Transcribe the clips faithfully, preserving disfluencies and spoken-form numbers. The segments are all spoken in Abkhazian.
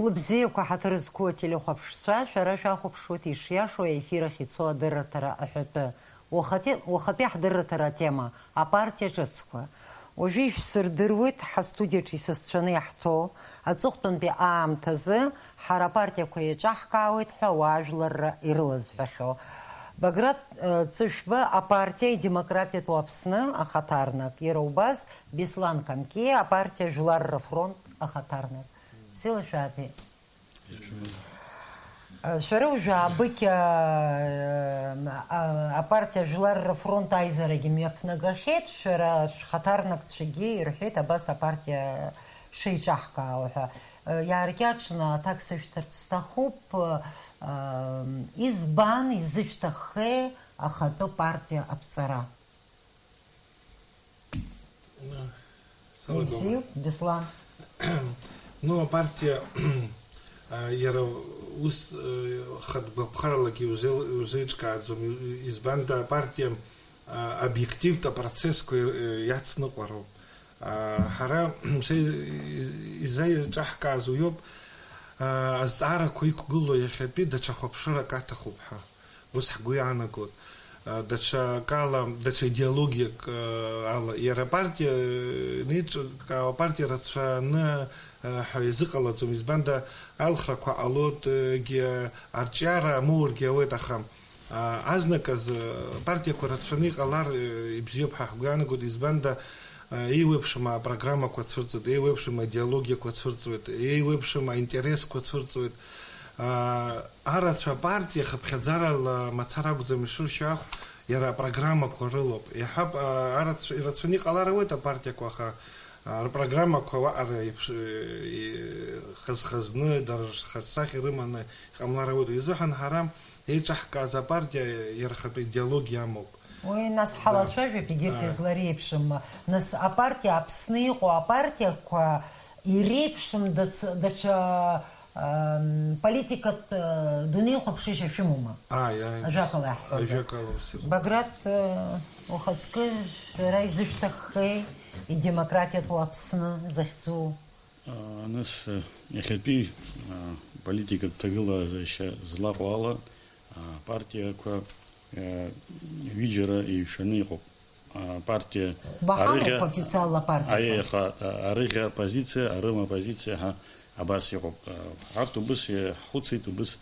Лыбзиақәа ҳаҭыр зқәу ателехәаԥшцәа, шәара шәахәаԥшуеит ишиашоу аефир ахь ицо адырраҭара аҳәатәы. Уахати-, уахатәи ҳдырраҭара атема, апартиа ҿыцқәа. Уажәы ишәсырдыруеит ҳастудиаҿы исасцәаны иаҳҭо, аҵыхәтәантәи аамҭазы ҳара апартиақәа еиҿаҳкаауеит ҳәа уаажәларра ирылазҳәахьоу. Баграт, э, Ҵышәба апартиа идемократиатәу Аԥсны ахаҭарнак, иара убас Беслан Камкиа апартиа Жәларра фронт ахаҭарнак. Бзиала шәаабеит. Шәара уажәы аабыкьа, а, апартиа Жәларра фронт аизарагьы мҩаԥнагахьеит, шәара шәхаҭарнакцәагьы ирҳәеит абас апартиа шеиҿаҳкаау ҳәа. Иааркьаҿны аҭак сышәҭарц сҭахуп, а, избан изышәҭаххеи ахатәы партиа аԥҵара? Салагома. Ибзиоуп, Беслан. Ну, апартиа, а, иара ус, э, хатә гәаԥхаралагьы иузеил-, иузеиҿкааӡом. И-, избанда апартиа, а, обиективтә апроцессқәа, э, иацныҟәароуп. А, ҳара, ҳа изеиҿаҳкааз уиоуп, а, азҵаарақәа иқәгылоу иахьатәи даҽа хәаԥшырак аҭахуп ҳәа. Ус ҳгәы иаанагоит. Даҽакала, даҽа идеологиак ала. Иара апартиа, еиҿкаау апартиа рацәаны ҳәа изыҟалаӡом, избанда алхрақәа ҟалоит, егьи арҿиара амоургьы ауеит, аха азныказ апартиақәа рацәаны иҟалар ибзиоуп ҳәа ҳгәы иаанагоит, избанда еиуеиԥшым апрограммақәа цәырҵуеит, еиуеиԥшым аидеологиақәа цәырҵуеит, еиуеиԥшым аинтересқәа цәырҵуеит. Арацәа апартиа хыԥхьаӡарала мацара акәӡам ишыршьо ахә, иара апрограммақәа рылоуп. Иаҳҳәап, арацәа, ирацәаны иҟалар ауеит апартиақәа, аха, а, рпрограммақәа уаҟара иԥш-, и-, хаз-хазны, дара рхаҿсахьа рыманы иҟамлар ауеит. Уи азыҳәан ҳара еиҿаҳкааз апартиа иара ахатәы идеологиа амоуп. Уи, нас, да, ҳалацәажәап, егьырҭ, ааи, излареиԥшым. Нас, апартиа, Аԥсны иҟоу апартиақәа иреиԥшым дац-, даҽа, ам, политикатә, э, дунеихәаԥшышьа шәымоума? Ааи, ааи. Ажәакала иаҳҳәозар. Ажәакала ус иҟоуп. Баграт, э, ухаҵкы шәара изышәҭаххеи идемократиатәу Аԥсны захьӡу? А, нас, э, иахьатәи, а, политикатә ҭагылазаашьа злаҟоу ала, а, апартиақәа, э, ҩыџьара еиҩшаны иҟоуп. А, апартиа хәба ҳамоуп арыӷьа, официалла апартиақәа. Аиеи, аха, а, арыӷьа аппозициа, арыма аппозициа ҳәа абас иҟоуп. А, ҳарҭ убыс иаҳхәыцит, убыс,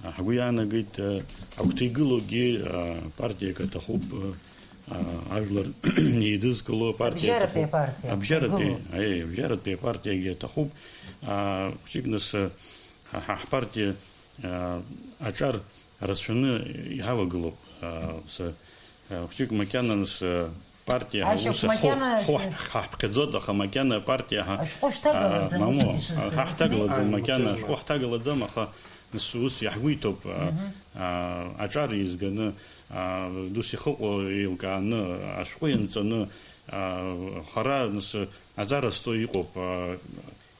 а, ҳгәы иаанагеит, а, агәҭа игылоугьы, а, партиак аҭахуп, а, а, ажәлар еидызкыло апартиа аҭахуп. Абжьаратәи апартиа. Абжьаратәи, игылоуп. Аиеи, абжьаратәи апартиагьы аҭахуп. А, хәыҷык нас, а, ҳа, ҳа ҳпартиа, а, аҿар рацәаны иҳавагылоуп. А, с-, а, хәыҷык макьана нас, а, партиа ҳа Ашьоук ус хәы, макьана хәы ҳ-, ҳаҳԥхьаӡоит, аха макьана апартиа ҳа, ашәҟәы шәҭагалаӡам, а, мамоу, ус ишәзыҳәан. Ҳаҳҭагалаӡам, макьана ашәҟәы ҳҭагалаӡам, аха нас ус иаҳгәеиҭоуп, а, Мгм. а, аҿар еизганы, а, дус ихыҟоу еилкааны, ашәҟәы ианҵаны, а, хара нас аӡара зҵо иҟоуп, а,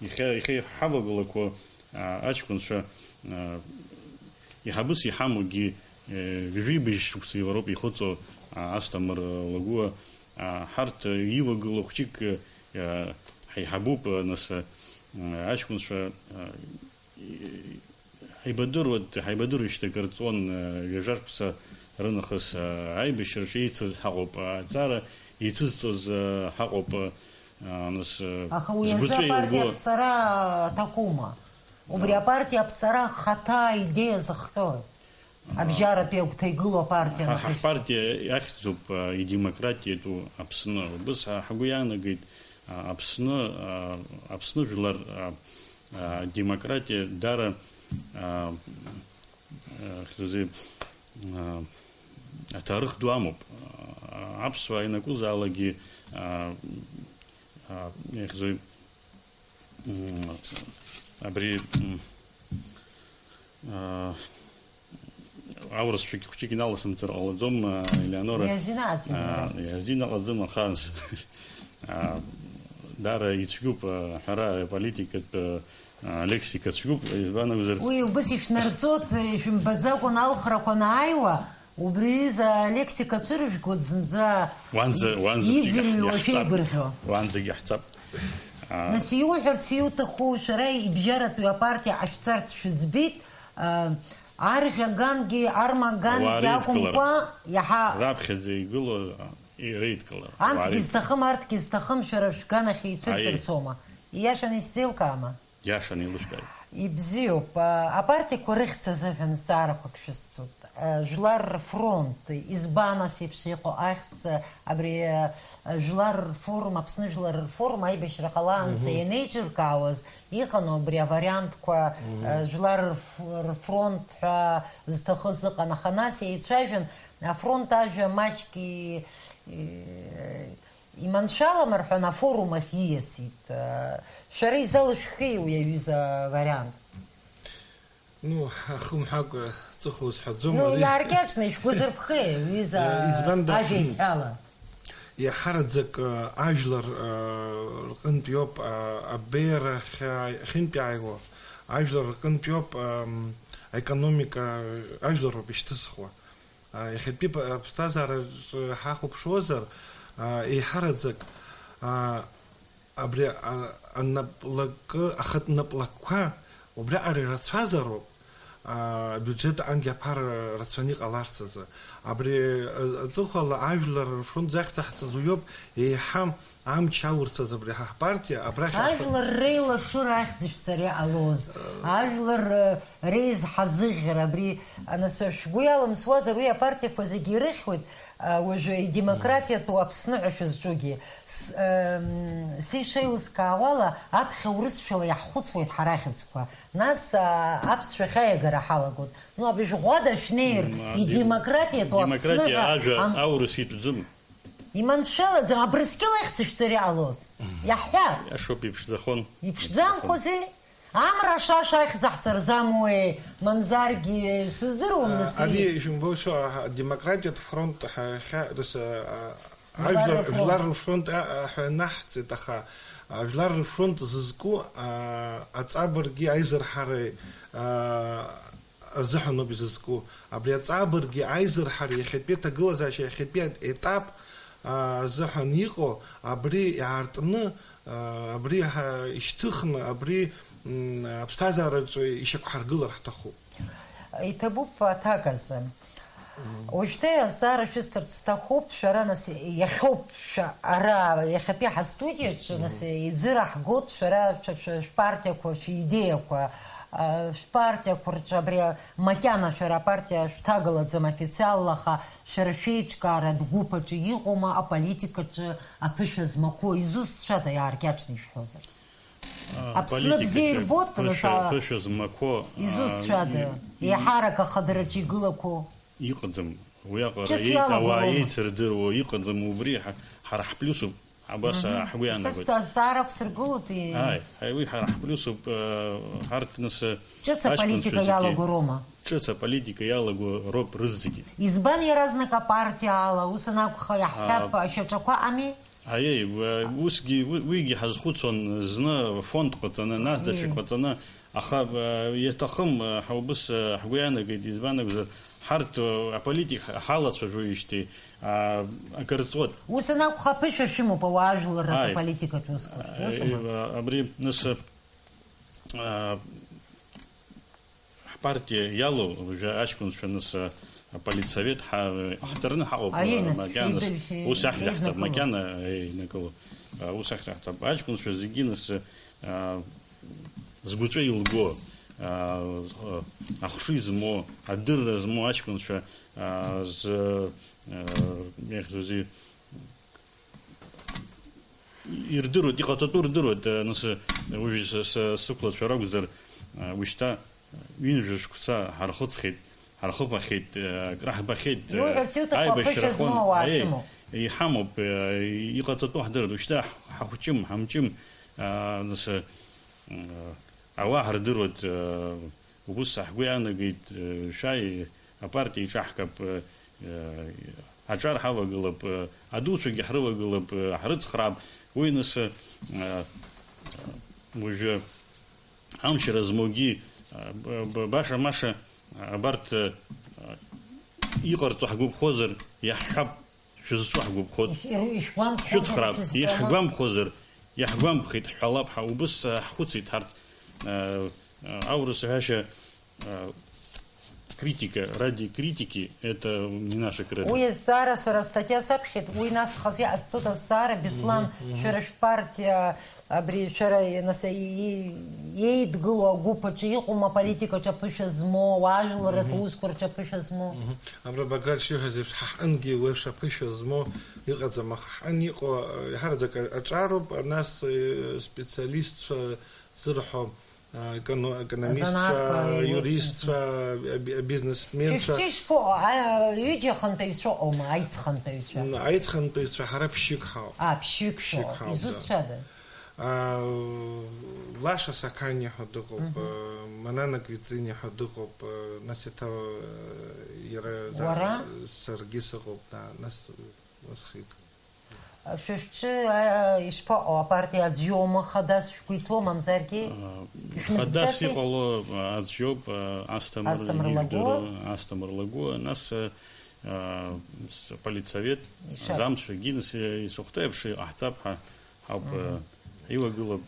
иахьа, иахьа иҳавагылақәо, а, аҷкәынцәа, а, иҳабыс иҳамоугьы, э, ҩажәи быжь шықәса илароуп ихыҵуа, а, Асҭамыр Лагәыа, а, ҳарҭ, э, илагылоу хәҷык, э, ҳаиҳабуп, э, нас, э, аҷкәынцәа, э, и-, ҳаибадыруа-, ҳаибадыруеижьҭеи акыр ҵуан, э, ҩажәа шықәса рынахыс, э, аибашьраҿы еицыз ҳаҟоуп, аҵара еицызҵоз, э, ҳаҟоуп, э, нас, э, Аха уи азы згәаҵәа апартиа еилго аԥҵара аҭахума? Убри апартиа аԥҵара хаҭа аидеиа зыхҟьои? Абжьаратәи агәҭа игылоу апартиа Ҳа, анапышәҵа. Ҳпартиа иахьӡуп, а, идемократиатәу Аԥсны. Убыс ҳа, ҳгәы иаанагеит, а, Аԥсны, а, Аԥсны жәлар, а, а, демократиа дара, а, а, хзы, а, аҭарых ду амоуп. А, аԥсуаа ианакәызаалакгьы, а, а, ихзы, м, абри, м, а, аурысшәагь хәҷык иналасымҵар ҟалаӡом, а, Елеонора. Иазинаҟаӡам, а, иара. Иазинаҟаӡам, аха, а, даара ицәгьоуп, а, аҳәара, аполитикатә, а, алексика цәгьоуп, избан акәзар. Уи убыс ишәнарҵоит, ишәымбаӡакәан алхрақәа анааиуа, убри аҩыза алексика цәырыжәгоит зынӡа. Уанӡа, уанӡа иӡырҩуа иаҳ-, иаҳҵап. Шәеигәырӷьо. Уанӡагь иаҳҵап. Нас иуҳәарц иуҭаху, шәара ибжьаратәи апартиа ҟашәҵарц шәыӡбеит, а, арӷьагангьы, армагангьы акәымкәа, иаҳа раԥхьаӡа игылоу, а, иреидкылар. Анҭгьы зҭахым, арҭгьы зҭахым, шәара шәганахь еицәырҵырцоума? Аиеи. Ииашаны исзеилкаама? Ииашаны еилыскааит. Ибзиоуп. А, апартиақәа рыхьӡ азыҳәан зҵаарақәак шәысҭоит. Жәлар рфронт, избан ас еиԥш иҟоу ахьӡ, абри, Жәлар рфорум, Аԥсны Жәлар рфорум аибашьра ҟалаанӡа ианеиҿыркаауаз, иҟану абри авариантқәа, Жәлар рф-, рфронт ҳәа зҭахыз ыҟан, аха нас еицәажәан, афронт ажәа маҷк и-, и-, иманшәалама рҳәан, афорум ахь ииасит. Шәара изалышәхи уи аҩыза авариант? Ну, ахымҳәакәа ҵыхәа узҳәаӡом, ну, ари иааркьаҿны ишәгәы зырԥхеи, ҩыза, э, избанда, ажәеинҳәала? Иаҳараӡак, э, ажәлар, э, рҟынтә иоуп, э, абеиара ахьаа-, ахьынтәааиуа, ажәлар рҟынтә иоуп, э, аекономика, ажәлар роуп ишьҭызхуа. Э, иахьатәи п-, аԥсҭазаараҿы ҳахәаԥшуазар, э, еиҳараӡак, э, Абри а-, анаплакы, ахатә наплакқәа убриаҟара ирацәазароуп, а, абиуџьет ангьы аԥара рацәаны иҟаларц азы. Абри, а, аҵыхәала ажәлар рфронт захьӡаҳҵаз уиоуп еиҳа амч аурц азы абри ҳа ҳпартиа абрахь аха- Ажәлар реилашыра ахьӡ ишәҵар иҟалоз, ажәлар, э, реизҳазыӷьра, абри, анацәа шәгәы иалымсуазар, уи апартиақәа зегьы ирыхьуеит, а, уажәы идемократиатәу Аԥсны ҳәа шәызҿугьы. С-, эм, сеишеилыскаауала, аԥхьа урысшәала иаҳхәыцуеит ҳара ахьӡқәа. Нас, а, аԥсшәа ахьаиагара ҳалагоит. Ну, абри жәӷәада шәнеир, М, а, идемократиатәу Аԥсны демократиа ҳәа ажәа ан-, аурыс итәӡам. Иманшәалаӡам, Абрыскьыл ахьӡ шәҵар иҟалоз. Иаҳҳәа. Иашоуп, иԥшӡахон. Иԥшӡамхозеи? Амра ашаша ахьӡаҳҵарзамуеи, мамзаргьы, сыздыруам, А, нас ари, ишәымбошәа, аҳа, Демократиатә фронт ҳәа иахьа, нас, а, а, Жәлар ажәлар, рфронт. Жәлар рфронт, а, а, ҳәа ианаҳҵеит, аха, а, Жәлар рфронт зызку, а, аҵабырги аизырҳареи, а, азыҳәан ауп изызку. Абри аҵабырги аизырҳареи иахьатәи аҭагылазаашьа, иахьатәи аетап, а, азыҳәан иҟоу, абри иаартны, а, абри ҳа-, ишьҭыхны, абри, м, аԥсҭазаараҿы ишьақәҳаргылар ҳҭахуп. Иҭабуп аҭак азы. Уажәшьҭа азҵаара шәысҭарц сҭахуп, шәара, нас, иахьоуп шәа-, ара, иахьатәи ҳастудиаҿы, нас, иӡыраҳгоит шәара, шәа-, шәа-, шәпартиақәа, шәидеиақәа, а, шәпартиақәа рҿы абри макьана шәара апартиа шәҭагалаӡам официалла, аха шәара шәеиҿкааратә гәыԥ аҿы иҟоума аполитикаҿы аԥышәа змақәоу, изусҭцәада, иааркьаҿны ишәҳәозар? А, Аԥсны бзиа аполитикаҿы ирбоит, ԥышәа, нас, а, ԥышәа змақәоу, а, изусҭцәада, и-, и-, еиҳарак ахадараҿы игылақәоу? Иҟаӡам. Уиаҟара ҿыц еит, ауаа иалагароума? Еицырдыруа иҟаӡам, убри ҳа-, ҳара ҳплиусуп, абас, Мгм. а, ҳгәы Са иаанагоит. сзазҵаара ақәсыргылоит, и- Ааи, ааи, уи ҳара ҳплиусуп, а, ҳарҭ нас, Ҿыц аҷкәынцәа аполитика зегьы. Иалагароума? Ҿыц аполитика иалаго роуп рызегьы. Избан иаразнак апартиа ала, ус анакәха, иаҳҳәап, А. ашьаҿақәа ами? Аиеи, уа-, усгьы, уи-, уигьы ҳазхәыцуан зны фонд ҟаҵаны, нас даҽак Аиеи. ҟаҵаны, аха, а, иаҭахым, а, ҳаубыс, а, ҳгәы иаанагеит, избан акәзар, ҳарҭ, а, аполитик ҳ-, ҳалацәажәоижьҭеи, а, акыр ҵуеит. Ус анакәха, аԥышәа шәымоуп ауаажәларратә Ааи. аполитикаҿы усқәа. Аиеи, Усума? а, абри, нас, а, Ҳпартиа иалоу, уажәы аҷкәынцәа нас, а, аполитсовет ҳа-, ҳаҵарны ҳаҟоуп, Аиеи, а, нас, макьана шәеидыр-, шәеи-, ус ахьӡаҳҵап, шәеиднакыло. макьана, еи, инакыло. А, ус ахьӡаҳҵап. Аҷкәынцәа зегьы нас, а, згәаҵәа илго, а, а, ахшыҩ змоу, адырра змоу аҷкәынцәа, а, з-, а, иахьӡузеи, ирдыруеит, иҟаҵатәу рдыруеит, э, нас, э, уажәы са, са, сықәлацәа ракәзар, э, ушьҭа ҩынҩажәа шықәса ҳархыҵхьеит, ҳархыԥахьеит, э, акраҳбахьеит, э, Иуҳәарц иуҭаху аибашьра аԥышәа ахон. змоу ауаа Аиеи, шәымоуп. Иҳамоуп, э, иҟаҵатәу ҳдыруеит, ушьҭа ҳ-, ҳахәҷым, ҳамҷым, э, нас, э, ауаа ҳардыруеит, э, Убыс ҳгәы иаанагеит, э, шәааи, апартиа иҿаҳкып, э, э, аҿар ҳавагылап, э, адуцәагьы ҳрывагылап, э, ҳрыцхраап. Уи нас, э, э, уажәы амчра змоугьы, э, б-, б-, баша-маша, э, абарҭ, э, иҟарҵо ҳгәаԥхозар, иаҳҳәап, шәызҿу ҳгәаԥхоит. Иш-, ишәгәамԥхозар, Шәыцхраап, шәызҿу иаҳгәамԥхозар, Иаҳгәамԥхеит, ҳҳәалап ҳәа, убыс, э, ҳхәыцит ҳарҭ, э, э, аурыс ҳәашьа, э, критика ради критики, это не наше кредо. Уи азҵаара сара астатиа саԥхьеит, уи нас хазы иҟасҵоит азҵаара, Беслан, Мгм, мгм. Шәара шәпартиа, абри шәара, нас, и-, и-, еидгылоу агәыԥ аҿы иҟоума аполитикаҿы аԥышәа змоу, ауаажәларратә Мгм. Усқәа рҿы аԥышәа змоу? Мгм. Абра Баграт шиҳәаз еиԥш, ҳаҳҟынгьы уи еиԥш аԥышәа змоу Иҟаӡам, аха ҳан иҟоу, иаҳараӡак аҿароуп, нас, э, специалистцәа зырҳәо, а, еконо-, економистцәа, Азанааҭқәа, иуеит. Иуристцәа, аби-, абизнесменцәа. Шәышәҿы ишԥаҟоу? А, ҩыџьа хантәаҩцәа ыҟоума, аицхантәаҩцәа? М, аицхантәаҩцәа ҳара ԥшьҩык ҳауп. А, ԥшьҩык Ԥшьҩык шәоуп. Ҳауп, да. Изусҭцәада? А, Лаша Сақаниа ҳәа дыҟоуп, Мгм. а, Манана Квициниа ҳәа дыҟоуп, а, нас еиҭа, а, иара Уара? Саргьы сыҟоуп, да, нас, нас хҩык. Шәышәҿы, а, ишԥаҟоу, апартиа аӡә иоума, хадас шәгәы иҭоу, мамзаргьы? А, шәмыӡбаци? Хадас иҟало, а, аӡә иоуп, а, Асҭамыр Асҭамыр Лагәы. Ижәдыруа, Асҭамыр Лагәы, нас, а, а, с-, политсовет, Ишак. Аӡамцәагьы, нас, а, исыхәҭоу еиԥш иҟаҳҵап ҳәа ҳауп, а, Мгм. Ҳилагылоуп.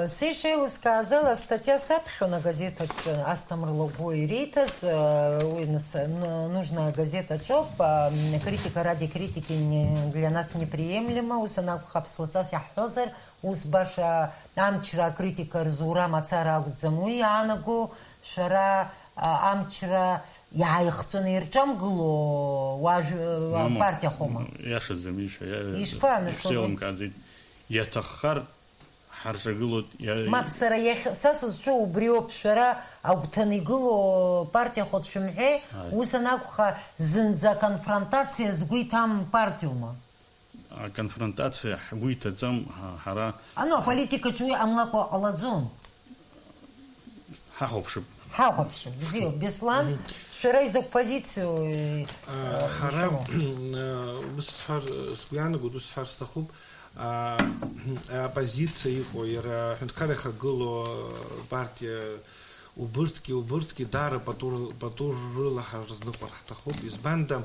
Сеишеилыскаазала астатиа саԥхьон агазеҭ аҿы, Асҭамыр Лагәы ириҭаз, уи нас, н-, нужна агазеҭ аҿоуп, а, критика ради критики не, для нас неприемлемо, ус анакәха, аԥсуа ҵас иаҳҳәозар, ус баша амчра акритика рзура мацара акәӡам уи иаанаго, шәара, а, амчра иааихҵәаны ирҿамгыло уажә-, Мамоу, партиахома? Иашаӡам ишәа, иа-, Ишԥа, нас, шәзеилымкааӡеит. Иаҭаххар, Ҳарҿагылоит, иа-, Мап, сара иахь, са сызҿу убриоуп, шәара агәҭаны игылоу партиа хәыцә шәымҳәеи, Ааи. Ус анакәха, зынӡа аконфронтациа згәы иҭам партиоума? Аконфронтациа ҳгәы иҭаӡам, ҳа-, ҳара. А, ну, аполитикаҿы уи ҟамлакәа ҟалаӡом. Ҳахәаԥшып. Ҳахәаԥшып, бзиоуп. Беслан, Мгм. Шәара изакә позициоу, э, А, ҳара, шәымоу? Э, ус сҳәар, э, сгәы иаанагоит, ус сҳәар сҭахуп. А, аоппозициа иҟоу, иара аҳәынҭқарра ихагылоу, э, партиа убырҭгьы, убырҭгьы даара пату-, пату рыла ҳарызныҟәар ҳҭахуп. Избанда,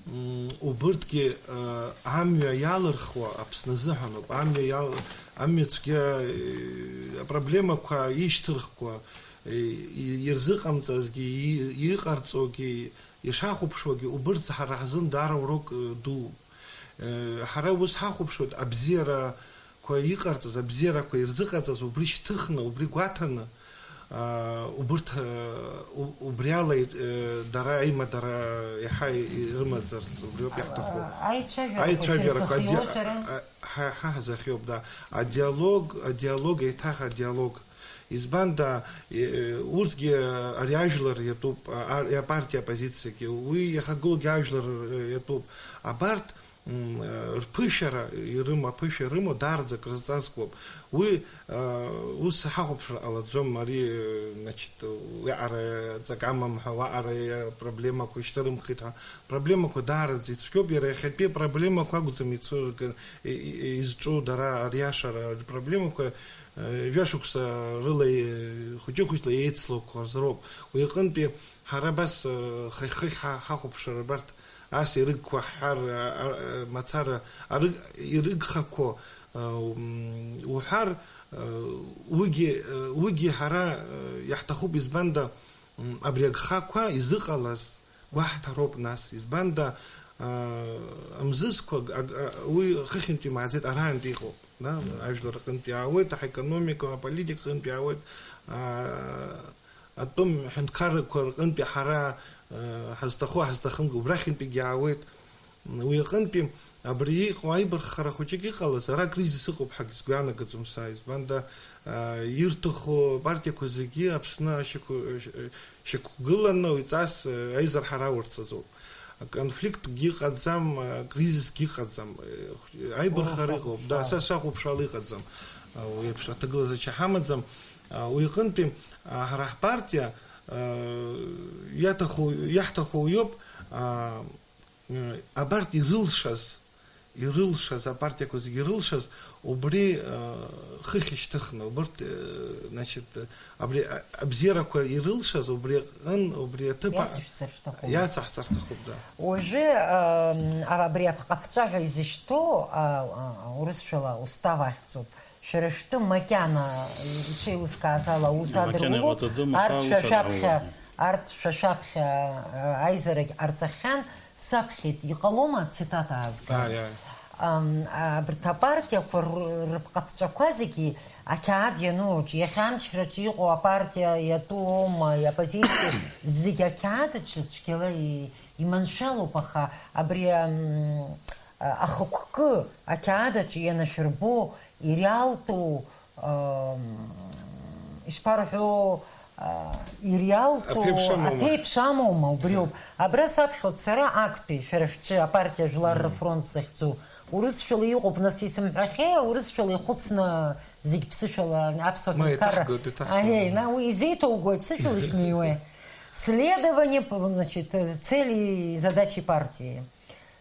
м, убырҭгьы, э, амҩа иалырхуа Аԥсны азыҳәаноуп. Амҩа иал-, амҩа цәгьа, э, апроблемақәа ишьҭырхуа, э, и-, ирзыҟамҵазгьы, и-, иҟарҵогьы, ишахәаԥшуагьы, убырҭ ҳара ҳзын даара урок, э, дууп. Э, ҳара ус ҳахәаԥшуеит, абзиарақәа иҟарҵаз, абзиарақәа ирзыҟаҵаз, убри шьҭыхны, убри гәаҭаны, а, убырҭ, э, у-, убриала, э, дара аимадара иаҳа ирымаӡарц, убриоуп иаҳҭаху. Аицәажәарақәа Аицәажәарақәа, шәырзахиоу ади-, шәара? А, ҳа, ҳа ҳзахиоуп, да. Адиалог, адиалог, еиҭах адиалог. Избанда, е-, урҭгьы ари ажәлар иатәуп, а-, ари апартиа апозициагьы, уи иахагылоугьы ажәлар, э, иатәуп. Абарҭ, м, э, рԥышәара ирымоу, аԥышәа рымоу даараӡа акрызҵазкуам. Уи, э, ус ҳахәаԥшыр ҟалаӡом, ари, э, значит, уиаҟара ҵак амам ҳәа, уаҟара проблемақәа ишьҭырымхит ҳәа. Проблемақәа даараӡа ицәгьоуп, иара иахьатәи апроблемақәа акәӡам ицәырган, и-, и-, изҿу дара ариашара, апроблемақәа Жәашықәса рыла, хәыҷы-хәыҷла еицлақәаз роуп. Уи аҟынтәи ҳара абас, хыхь-хыхь ҳа-, ҳахәаԥшыр абарҭ, ас ирыгқәа ҳҳәар, а, а, мацара, арыг-, ирыгхақәо, а, м, уҳәар, а, уигьы, а, уигьы ҳара, а, иаҳҭахуп, избанда, м, абри агхақәа изыҟалаз, Гәаҳҭароуп нас, избанда, аа, амзызқәа аг-, аг-, а, уи хыхьынтәи имааӡеит, араантәи иҟоуп, да? Мгм. Ажәлар рҟынтәи иаауеит, ҳаекономика, аполитика рҟынтәи иаауеит, аа, атәым ҳәынҭқаррақәа рҟынтәи ҳара, аа, ҳазҭаху, ҳазҭахымгьы убрахьынтәигьы иаауеит. Уи аҟынтәи абри иҟоу аибарххара хәыҷык иҟалаз, ара акризис ыҟоуп ҳәагьы сгәы иаанагаӡом са, избанда, аа, ирҭаху апартиақәа зегьы Аԥсны ашьақәы-, шьақәгыланы уи ҵас, э, аизарҳара аурц азоуп. Аконфликтгьы ыҟаӡам, акризисгьы ыҟаӡам. Э, аибархара Урахә ыҟоуп. Да, са ахәаԥшуала. Сахәаԥшуала иҟаӡам. А, уи еиԥш аҭагылазаашьа ҳамаӡам. А, уи аҟынтәи, а, ҳара ҳпартиа, а, иаҭаху, иаҳҭаху иоуп, а, э, абарҭ ирылшаз, ирылшаз, апартиақәа зегьы ирылшаз, убри, э, хыхь ишьҭыхны, убырҭ, э, значит, абри, а, абзиарақәа ирылшаз, убри аҟын, убри аҭыԥ а-, Иацышәҵар шәҭахума? Иацаҳҵар сҭахуп, да. Уажәы, ам, абри аԥҟаԥҵәа ҳәа изышьҭоу, а, а, урысшәала устав ахьӡуп. Шәара шәтәы макьана ишеилыскааз ала аус Макьана адырулоуп. Иҟаҵаӡом, аха Арҭ ус шәа шәаԥхьа, адҳәалоуп. Арҭ шәа шәаԥхьа, а, аизарагь ҟарҵахьан, саԥхьеит, иҟалома ацитата аазгар? Ааи, ааи. Ам, абарҭ апартиақәа р-, рыԥҟаԥҵәақәа зегьы ақьаад иануаҿ, иахьа амчраҿы иҟоу апартиа иатәу аума, иоппозициа, зегь ақьаад аҿы цәгьала и-, иманшәалоуп, аха абри, ам, а-, ахықәкы ақьаад аҿы ианашәырбо, иреалтәу, ам, ишԥарҳәо, а, иреалтәу Аԥеиԥш амоума? Аԥеиԥш амоума, убриоуп. Абра саԥхьоит сара актәи, шәара шәҿы, апартиа Жәлар Мгм. рфронт захьӡу. Урысшәала иҟоуп, нас исымҳәахьеи, урысшәала ихәыцны зегь ԥсышәала аԥсуа Ма, ҳәынҭқарра. Иҭаҳгоит, иҭаҳгоит. Аҳеи, на, уи изеиҭоугои, ԥсышәала ишәмыҩуеи? Следование, значит, цели и задачи партии.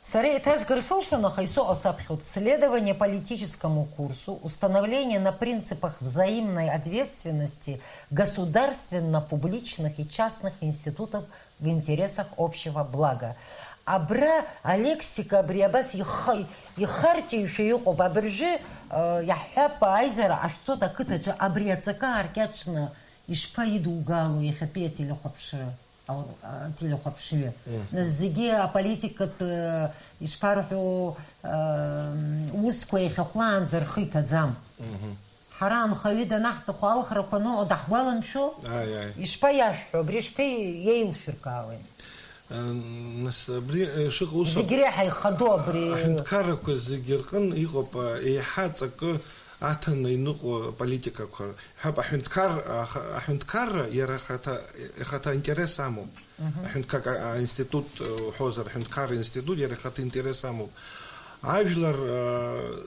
Сара еиҭазгар сылшон, аха исоуа саԥхьоит. Следование политическому курсу, установление на принципах взаимной ответственности государственно-публичных и частных институтов в интересах общего блага. Абра алексика абри абас ихы-, ихарҵәиҩшәа иҟоуп. Абыржәы, э, иаҳҳәап, аизара ахьцоит ақыҭаҿы абри аҵакы ааркьаҿны ишԥаидугало иахьатәи ателехәаԥшра? Ау-, ателехәаԥшҩы. Мгм. Зегьы аполитикатә, э, ишԥарҳәо, э, усқәа иахьахәлаанӡа рхы иҭаӡам. Мгм. Ҳара анхаҩы данаҳҭаху алхрақәа аныҟоу даҳгәаламшәо? Ааи, ааи. Ишԥаиашәҳәо, абри шԥеи-, иеилшәыркаауеи? Э, нас абри, э, шыҟоу усоуп. Зегь реиҳа ихадоу абри. Аҳәынҭқаррақәа зегьы рҟын иҟоуп, э, еиҳа ҵакы аҭаны иныҟәо аполитикақәа. Ҳәап, аҳәынҭқар-, аха-, аҳәынҭқарра иара ахаҭа, ихаҭа интерес амоуп. Мгм. Аҳәынҭқар-, а, аинститут, э, уҳәозар, аҳәынҭқарра институт иара ихаҭа интерес амоуп. Ажәлар, э,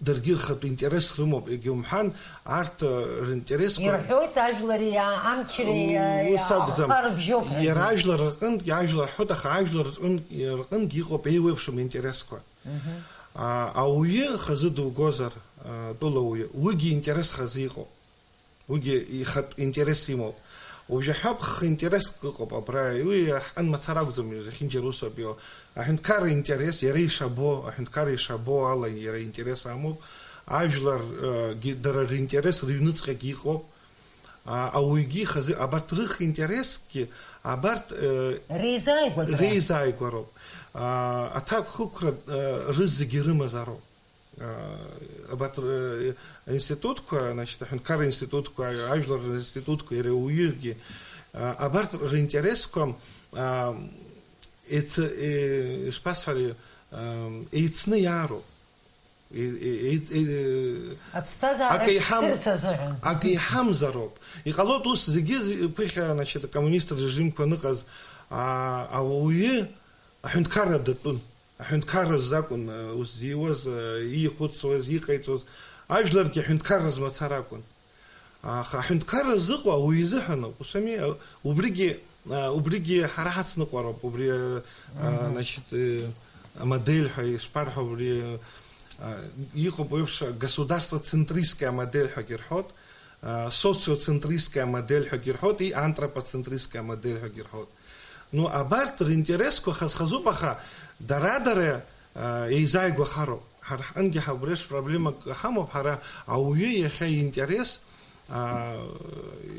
даргьы рхатә интерес рымоуп, егьаумҳәан, арҭ, э, ринтересқәа Ирҳәоит, ажәлари, а-, амчреи, а-, Ус акәӡам. Ахәхарбжьоуп ҳәа. Иара ажәлар рҟынтә, ажәлар ҳҳәоит, аха ажәлар рҟынтә, рҟынгьы иҟоуп еиуеиԥшым интересқәа. Мгм. А, ауаҩы хазы дугозар, а, тәылауаҩы, уигьы интерес хазы иҟоуп. Уигьы ихатә интерес имоуп. Уажәы ҳәа ԥхх интереск ыҟоуп абра, уи ҳҟан мацара акәӡам, зехьынџьара усоуп иҟоу. Аҳәынҭқарра интерес, иара ишабо, аҳәынҭқарра ишабо ала иара интерес амоуп. Ажәлар, э, гьы-, дара ринтерес рыҩныҵҟагьы иҟоуп. А, ауаҩгьы ихазы, абарҭ рых интерескгьы, абарҭ, э, Реизааигәатәра. Реизааигәароуп. А, аҭакԥхықәра, э, рызегьы рымазароуп. А, абарҭ, э, институтқәа, значит, аҳәынҭқарра институтқәа, ажәлар ринститутқәа, иара уаҩыгьы, а, абарҭ ринтересқәа, а, еицы-, е-, ишԥасҳәари, а, еицны иаароуп. Е-, е-, е-, е-, Аԥсҭазаара акы иҳам-, шәҭырц азыҳәан. Акы иҳамзароуп. Иҟалоит ус зегьы зи-, ԥыхьа, значит, акоммунист режимқәа аныҟаз, а, ауаҩы аҳәынҭқарра датәын. Аҳәынҭқарра азы акәын, э, ус зиуаз, э, иихәыцуаз, иҟаиҵоз. Ажәларгьы аҳәынҭқарра змацара акәын. Аха аҳәынҭқарра зыҟоу ауаҩы изыҳәан ауп, ус ами? Убригьы, а, убригьы ҳара ҳацныҟәароуп, убри, а, а, Мгм. значит, э, амодель ҳәа ишԥарҳәо, убри, а, иҟоуп еиԥш государствоцентристская модель ҳәагьы рҳәоит, а, социоцентристская модель ҳәагьы рҳәоит, и антропоцентристская модель ҳәагьы рҳәоит. Ну, абарҭ ринтересқәа хаз-хазуп, аха дара-дара, а, еизааигәахароуп. Ҳара ҳҟынгьы ҳа-, убри еиԥш проблемак ҳамоуп, ҳара ауаҩы иахьа иинтерес, аа,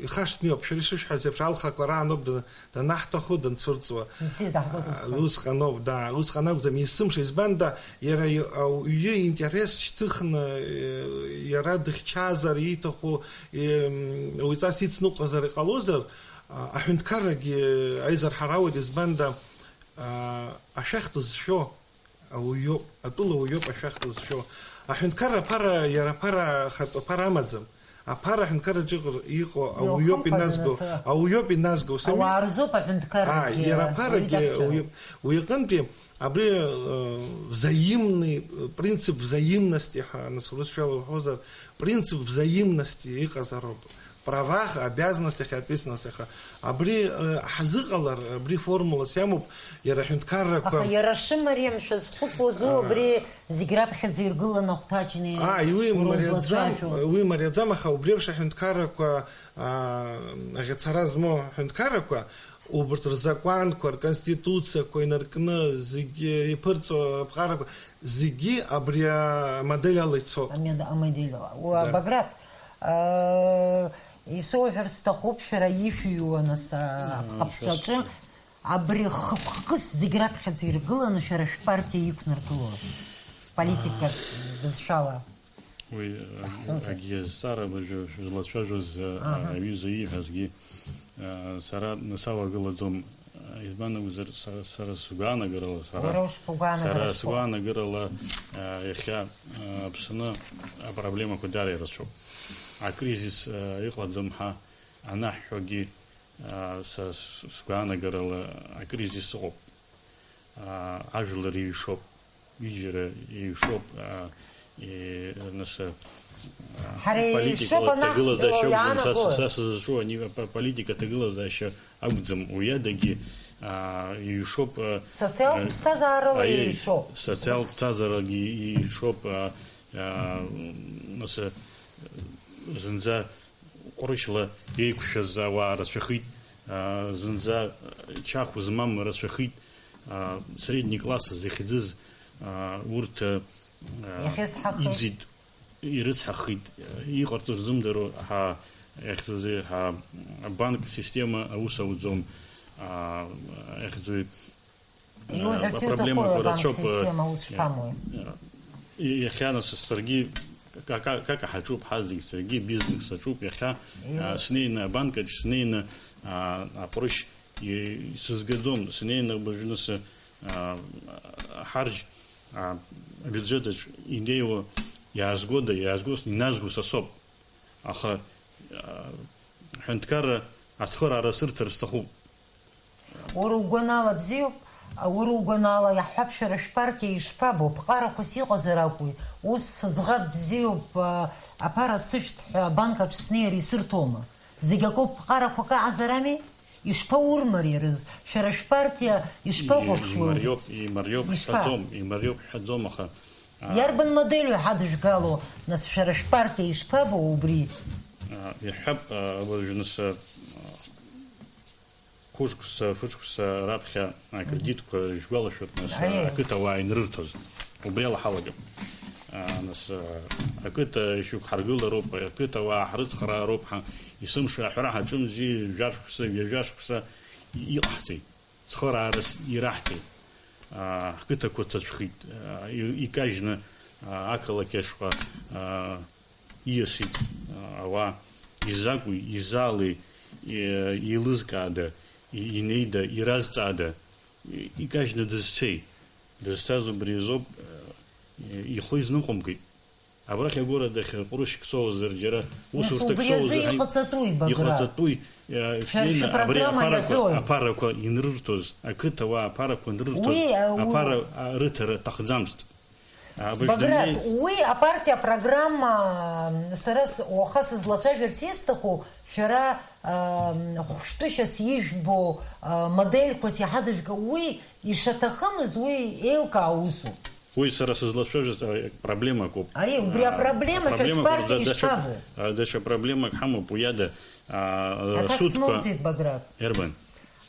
ихашҭны иоуп. Шәара ишышәҳәаз еиԥш, алхрақәа рааноуп, дан-, данаҳҭаху данцәырҵуа. Бзиа даҳбоит, аа, усҟан. Усҟаноуп, да, усҟан акәӡам, есымша, избан, да, иара и-, ауаҩы иинтерес шьҭыхны, э, иара дыхьчазар, ииҭаху, э, м, уаҩҵас ицныҟәазар иҟалозар, а, аҳәынҭқаррагьы аизар ҳарауеит, избан, да, аа, ашәахтә зшәо. Ауаҩоуп, атәыла ауаҩоуп ашәахтә зшәо. Аҳәынҭқарра аԥара, иара аԥара, ахатә аԥара амаӡам. Аԥара аҳәынҭқарраҿы иҟр-, иҟоу ауаҩоуп Иухымԥаӡан иназго, асы. Ауаҩоуп иназго, усами? Ауаа рзоуп аҳәынҭқаррагьы, Ааи, иара аԥарагьы ауаҩы дақәшәароуп. Уи, уи аҟынтәи абри, э, взаимный, э, принцип взаимности ҳәа, нас урысшәала уҳәозар, принцип взаимности иҟазароуп. Правах, обязанностях и ответственностях. Абри, э, ҳзыҟалар, абри формулас иамоуп, иара аҳәынҭқаррақәа. Аха иара шымариам шәазхәыцуазу, абри зегь раԥхьаӡа иргыланы ахәҭаҷны А, уи мариаӡам, ирызлацәажәо? Уи мариаӡам, аха убри еиԥш аҳәынҭқаррақәа, а, аӷьацара змоу аҳәынҭқаррақәа, убарҭ рзакәанқәа, рконституциақәа инаркны, зегьы иԥырҵо аԥҟарақәа, зегьы абри амодель ала ицоит. Амед-, амодель ала. Уа, Да. Баграт, аа, исоуҳәар сҭахуп, шәара ишәыҩуа, нас, аа, Мм, аԥхаԥҵәаҿы, шәас-, абри хықәкыс зегь раԥхьаӡа иргыланы шәара шәпартиа иқәнаргыло политикатә бызшәала. Уи, э, Ҳәозар. Акгьы азҵаара абыржәы шәызлацәажәоз, э, Аҳа. Аҩыза ииҳәазгьы, э, сара салагылаӡом, э, избан акәзар, са, сара сгәаанагарала, сара, Уара ушԥагәаанагара сара шәҟәы? Сгәаанагарала, э, иахьа, э, Аԥсны апроблемақәа даара ирацәоуп. Акризис, э, ыҟаӡам ҳәа анаҳҳәогьы, э, са с-, сгәаанагарала акризис ыҟоуп. Аа, ажәлар еиҩшоуп, ҩыџьара еиҩшоуп, аа, е-, нас, аа, Ҳара политикала еиҩшоуп анахьӡо ҭагылазаашьа акәӡам, са, иаанагои? Са сызҿу ани-, ап-, политика ҭагылазаашьа акәӡам, уи адагьы, аа, еиҩшоуп, аа, Социалтә аа, ԥсҭазаарала аиеи, еиҩшоуп. Социалтә ԥсҭазаарагьы еиҩшоуп, аа, аа, нас, зынӡа ҟәрышьла еиқәшәаз ауаа рацәахеит, аа, зынӡа чахә змам рацәахеит, аа, средний класс захьӡыз, аа, урҭ, аа, Иахьа сҳахеит. Иӡит, ирыцҳахеит, иҟарҵо рзымдыруа, ҳа, иахьӡузеи, ҳа, абанк система аус ауӡом, аа, иахьӡуи, Иуҳәарц Апроблемақәа иуҭаху абанк рацәоуп, система ус шԥамуеи? Иа-, иа-, иахьа нас саргьы ка-, ка-, кака ҳаҿуп ҳазегь, саргьы бизнес аҿуп иахьа, Иу- а, снеины абанкаҿ, снеины, а, аҟәрышь и-, исызгаӡом, снеины абыржәы нас, а, ҳарџь, а, абиуџьетаҿ инеиуа иаазгода, иаазгоз, иназго са соуп. Аха, а, ҳәынҭқарра ацхыраара сырҭар сҭахуп. Уара угәанала бзиоуп, уара угәанала иаҳҳәап, шәара шәпартиа ишԥабо, ԥҟарақәас иҟазар акәи? Ус сыӡӷаб бзиоуп, а, аԥара сышәҭ ҳәа абанк аҿы снеир исырҭома? Зегь акоуп, ԥҟарақәак аҟазар ами? Ишԥаурмариарыз? Шәара шәпартиа ишԥахәаԥшлои? Имариоуп, имариоуп Ишԥа? Ҳҳәаӡом, имариоуп ҳҳәаӡом, аха, а, Иарбан модельу ҳадыжәгало, нас, шәара шәпартиа ишԥабо убри? А, иаҳҳәап, а, уажә нас, а, Хәышықәса, фышықәса раԥхьа акредитқәа, ишәгәалашәоит, нас, Аиеи. Ақыҭауаа инрырҭоз. Убри ала ҳалагап. А, нас, а, ақыҭа шьоук ҳаргылароуп, ақыҭауаа ҳрыцхраароуп, ҳа, есымша аҳәара ҳаҿымзи, жәашықәса, ҩажәашықәса иҟаҳҵеит. Цхыраарас ираҳҭеит. А, ҳқыҭақәа цацәхеит. А, и-, икажьны, а, ақалақь ашҟа, а, Ииасит, а, ауаа, изакәи, изаалеи, и-, еилызкаада, и-, инеида, иразҵаада, и-, икажьны дызцеи? Дызцаз убри азоуп, а, и-, ихы изныҟәымгеит. Абрахь агәыра дахьа ҟәрышьк соуазар џьара, Нас усурҭак убри азы соуазар, ҳаи-, иҟаҵатәуи, Баграт? Иҟаҵатәуи, а, Шәара шәнеины абри шәпрограмма аԥарақәа, иаҳәоит. Аԥарақәа инрырҭоз, ақыҭауаа аԥарақәа анрырҭоз, Уи, а, у- аԥара, а, рыҭара аҭахӡамызт. Баграт, уи апартиа апрограмма, сара с-, уаха сызлацәажәарц исҭаху, шәара, ам, хәшәтәышьас ижәбо, а, модельқәас иҳадыжәга, уи ишаҭахымыз, уи еилкаау усуп. Уи сара сызлацәажәоз, а, проблемак ауп. Аиеи, убри А, апроблема шәа апроблемак шәпартиа да-, даҽа, ишԥабо? А, даҽа проблемак ҳамоуп, уи ада, а, Аҭак судқәа смоуӡеит, Баграт. Ирбан?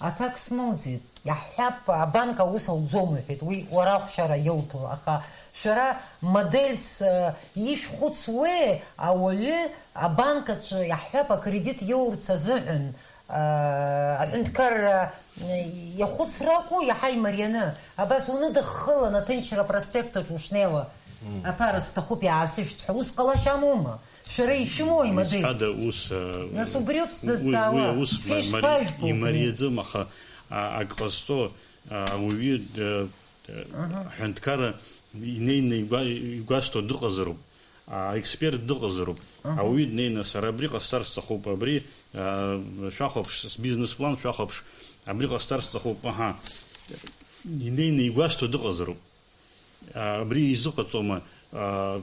Аҭак смоуӡеит. Иаҳҳәап, абанк аус ауӡом, уҳәеит, уи уара ахәшьара иоуҭо, аха шәара модельс, э, ишәхәыцуеи, ауаҩы абанк аҿы, иаҳҳәап, акредит иоурц азыҳәан, э, аҳәынҭқарра, э, иахәыцракәу иаҳа имарианы, абас уныдыххылан аҭынчра апроспект аҿы ушнеиуа, Мм. Аԥара сҭахуп, иаасышәҭ ҳәа, ус ҟалашьа амоума? Шәара ишәымоуи, модельс? Изҳәада ус, а, Нас убриоуп уи, сзазҵаауа. Уи аус Шәа ма-, мари-, ишԥажәбо убри? Имариаӡам, аха, а, ак ҟазҵо, а, ауаҩы, д-, д-, Аҳа. Аҳәынҭқарра инеины игәа-, игәасҭо дыҟазароуп, а, аексперт дыҟазароуп. Аҳа. Ауаҩы днеины, сара абри ҟасҵар сҭахуп, абри, а, шәахәаԥш, сбизнес-план шәахәаԥш, абри ҟасҵар сҭахуп, аҳа. Инеины игәасҭо дыҟазароуп. А, абри изыҟаҵома? А,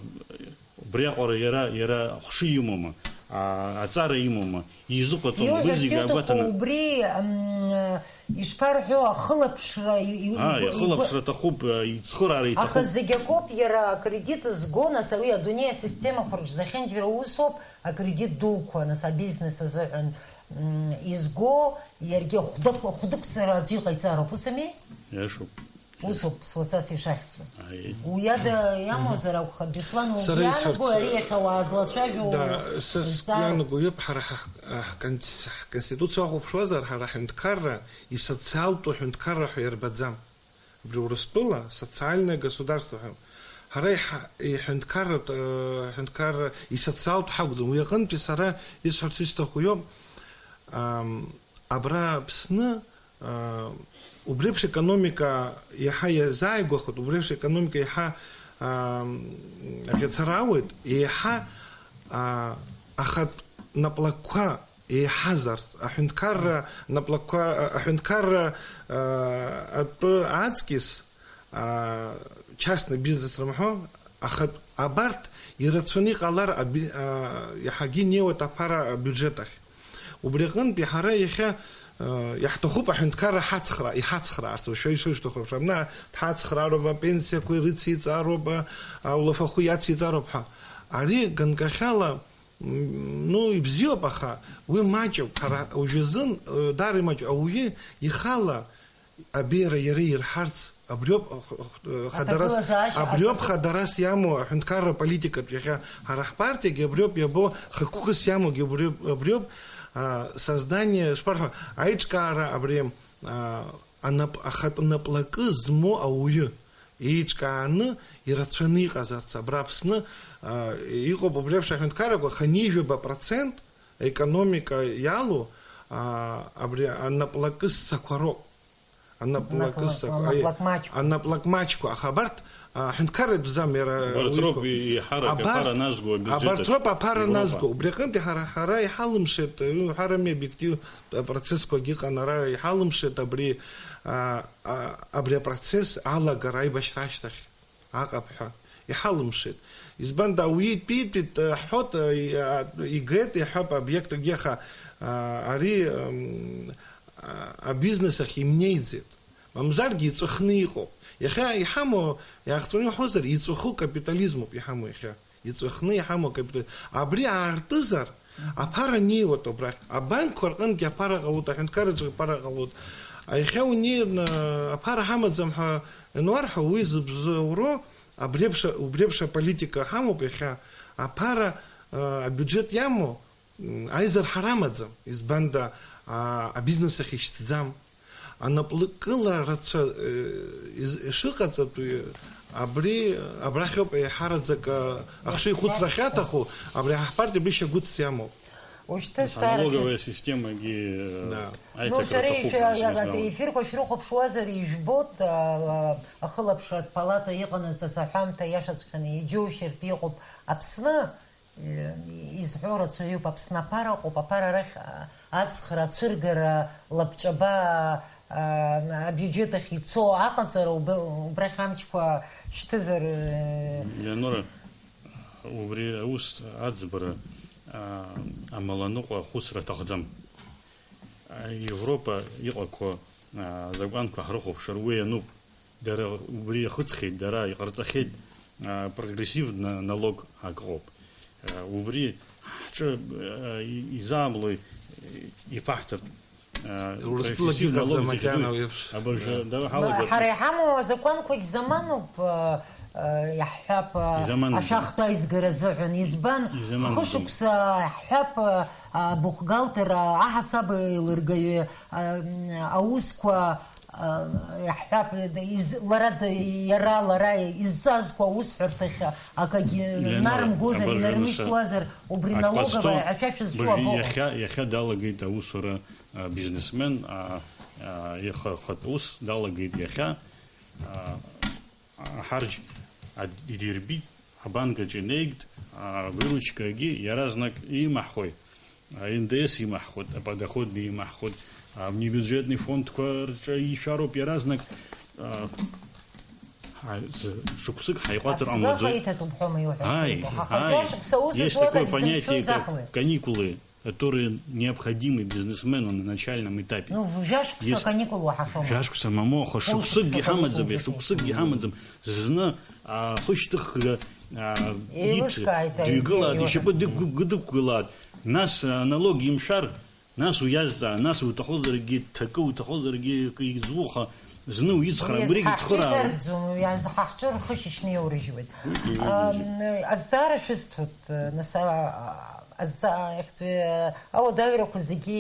убриаҟара иара, иара ахәшьы имоума? а, аҵара имоума, изыҟаҵома, уи Иуҳәарц зегьы иуҭаху агәаҭаны. Убри, м, ишԥарҳәо, ахылаԥшра и-, и-, Аа, игәы-, ихылаԥшра игәы-, аҭахуп, а, ицхыраара аха иҭахуп. Зегь акоуп, иара акредит зго, нас, уи адунеи асистемақәа рҿы зехьынџьара усоуп, акредит дуқәа, нас, абизнес азыҳәан, м, изго, иаргьы хәдык-, хәдықәҵара аӡәы иҟаиҵароуп, ус ами? Иашоуп. Усоуп, суацас ишахьӡу. Аиеи. Уи ада иамуазар акәхап, Беслан, Сара угәы иаанагои исҳәарц, ари иахьа уаазлацәажәо да, са зҵаара? Сгәы иаанагоуп, ҳара ҳа-, ҳконс-, ҳконституциа уахәаԥшуазар, ҳара ҳҳәынҭқарра исоциалтәу ҳәынҭқарра ҳәа иарбаӡам. Абри Урыстәыла социальное государство ҳәа. Ҳара иҳа-, иҳәынҭқарратә, э, ҳәынҭқарра исоциалтә ҳакәӡам. Уи аҟынтәи сара исҳәарц исҭаху иоуп, ам, абра Аԥсны Аа, убри еиԥш економика иаҳа иазааигәахоит, убри еиԥш економика иаҳа, аа, аӷьацара ауеит, еиҳа, аа, ахатә наплакқәа еиҳазарц, аҳәынҭқарра наплакқәа, аҳәынҭқарра, аа, атәы аҵкьыс, аа, частный бизнес рымҳәо, ахатә, абарҭ ирацәаны иҟалар аби-, аа, иаҳагьы инеиуеит аԥара абиуџьет ахь. Убри аҟынтәи ҳара иахьа, э, иаҳҭахуп аҳәынҭқарра ҳацхра-, иҳацхраарц, уажәшәа ишышәҭаху еиԥш, абна дҳацхраароуп, апенсиақәа ирыциҵароуп, а, аулафахәы иациҵароуп ҳәа. Ари ганкахьала, м, ну, ибзиоуп, аха уи маҷуп, ҳара уажәазын, э, даара имаҷуп, ауаҩы ихала абеиара иара ирҳарц, абриоуп, х-, х-, хадарас, Аҭагылазаашьа абриоуп ҟаҵатәуп. Хадарас иамоу аҳәынҭқарра политикатә иахьа ҳара ҳпартиагьы абриоуп иабо, хықәкыс иамоугьы абриоуп, абриоуп, а, создание, шԥарҳәа, аиҿкаара абри, а, анап-, ахатә наплакы змоу ауаҩы еиҿкааны ирацәаны иҟазарц. Абра Аԥсны, а, иҟоуп убри еиԥш аҳәынҭқаррақәа, хынҩажәаба процент аекономика иалоу, а, абри анаплакы ссақәа роуп. Анаплакы Анаплак-, сак-, анаплак маҷқәа. Анаплак маҷқәа, аха абарҭ, а, ҳәынҭқарра итәӡам, иара Абарҭ уи роуп иқәу-, и-, иаҳарак абарҭ, аԥара назго абиуџьет абарҭ аҿы. Роуп аԥара Европа. Назго. Убри аҟынтә ҳара, ҳара иҳалымшеит, ы, ҳарами обиектив, а, процессқәагьы ыҟан, ара иҳалымшеит абри, а, а, абри апроцесс алагара аибашьра ашьҭахь. Аҟаԥҳәа. Иҳалымшеит. Избан да, уи итәитәит, э, ҳҳәот, э, и-, а, игеит, иҳәап, обиектгьы, аха, а, ари, м, а, абизнес ахь имнеиӡеит. Мамзаргьы иҵәахны иҟоуп. Иахьа иҳамоу, иаахҵәаны иуҳәозар, иҵәаху капитализмуп иҳамоу иахьа. Иҵәахны иҳамоу акапитал-, абри аартызар, аԥара неиуеит убрахь. Абанкқәа рҟынгьы аԥара ҟалоит, аҳәынҭқарраҿы аԥара ҟалоит. Иахьа унеины аԥара ҳамаӡам ҳәа иануарҳәо, уи зыбзоуроу абри еиԥш, убри еиԥш аполитика ҳамоуп иахьа. Аԥара, а, абиуџьет иамоу, м, аизарҳара амаӡам. Избанда, а, абизнес ахь ишьҭӡам. Анаплакыла рацәа, э, из-, ишыҟаҵатәу, абри, абрахьоуп еиҳараӡак, э, ахшыҩхәыцра ахьаҭаху, абри ҳпартиа абри шьагәыҭс иамоуп. Ушьҭызҵаарагьы Аналоговая системагьы, э, Да. Ну, аиҭакра шәара аҭахуп, ишәа-, изгәаҭала. Ефирқәа шәрыхәаԥшуазар ижәбоит, а, а, ахылаԥшратә палата иҟанаҵаз аҳәамҭа иашаҵәҟьаны иџьоушьартә иҟоуп Аԥсны. Изҳәо рацәаҩуп, Аԥсны аԥара ыҟоуп, аԥара арахь, а, ацхра, ацәыргара, лабҿаба, а, абиуџьет ахь ицо аҟаҵара уб-, убрахь амчқәа шьҭызар, э, Леонора, убри аус аӡбара, а, амаланыҟәа ахәыцра аҭахӡам. А, Европа иҟақәоу, а, азакәанқәа ҳрыхәаԥшыр уи иануп. Дара убри иахыҵхьеит, дара иҟарҵахьеит, а, прогрессивный налог акы ыҟоуп. А, убри ҳҿы, а, и-, изаамлои, и-, иԥаҳҵартә, а, Урыстәылак прогрессивный налог иҟаӡам, иҭахьӡоит. Макьана уи еиԥш. Абыржәы Да. дара ҳалагап. Ҳара иҳамоу азакәанқәагь замануп, а, а, иаҳҳәап, а, Изамандаӡам. Ашәахтә аизгара азыҳәан. Избан? Изамандаӡам. Хышықәса ҳҳәап, а, абухгалтер, а, аҳасаб еилыргаҩы, а, м, аусқәа, а, иаҳҳәап, из-, лара д-, иара, лара изҵазкуа аусҳәарҭахь акагьы Леонора, нарымгозар, абыржәы инармышьҭуазар, убри акы налоговая ҟасҵо, ашәа шәызшәу быжь-, абоҟоу? Иахьа, иахьа далагеит аусура, а, бизнесмен, а, а, ихы ахатә ус далагеит иахьа, а, Аҳарџь адирбит, абанк аҿы инеигт, авыручкагьы иаразнак имаҳхуеит, а Н Д С имаҳхуеит, аподоходный имаҳхуеит, а внебюджетный фондқәа рҿы ишәароуп иаразнак, а, Ҳа-, з-, шықәсык ҳаиҟәаҵыр ҟамлаӡои? Аԥсны ахаиҭатәуп ҳәа иуҳәарц Ааи, иуҭаху. Аха ааи. Жәа шықәса аус Есть зуада такое изҭаху понятие, как изаҳуеит. Каникулы, которые необходимы бизнесмену на начальном этапе. Ну, жәа шықәса Есть каникул уаҳахьоума? Жәа шықәса мамоу, аха Хәышықәса шықәсыкгьы ҳамаӡам, каникул иа, шықәсыкгьы ҳамаӡам. Зны, а, хышьҭыхга, а, иԥш-, Еилыскааит, дыҩгылааит, еилыскааит. Ишьапы дықәгәыдықәгылааит. Нас, а, аналог имшәар, Нас уиазҵаа, нас уҭахозаргьы, ҭакы уҭахозаргьы, акы изуха, зны уицхраа, Уи уи регьы азы ҳа цхыраауеит. Ҳҿеиҭаркӡом, уи азы ҳа ҳҿы рхы шьышьны иаурыжьуеит. Уигьы Ам, уигьы. Азҵаара шәысҭоит, нас, а, азҵаа-, ахьӡ-, ауадаҩрақәа зегьы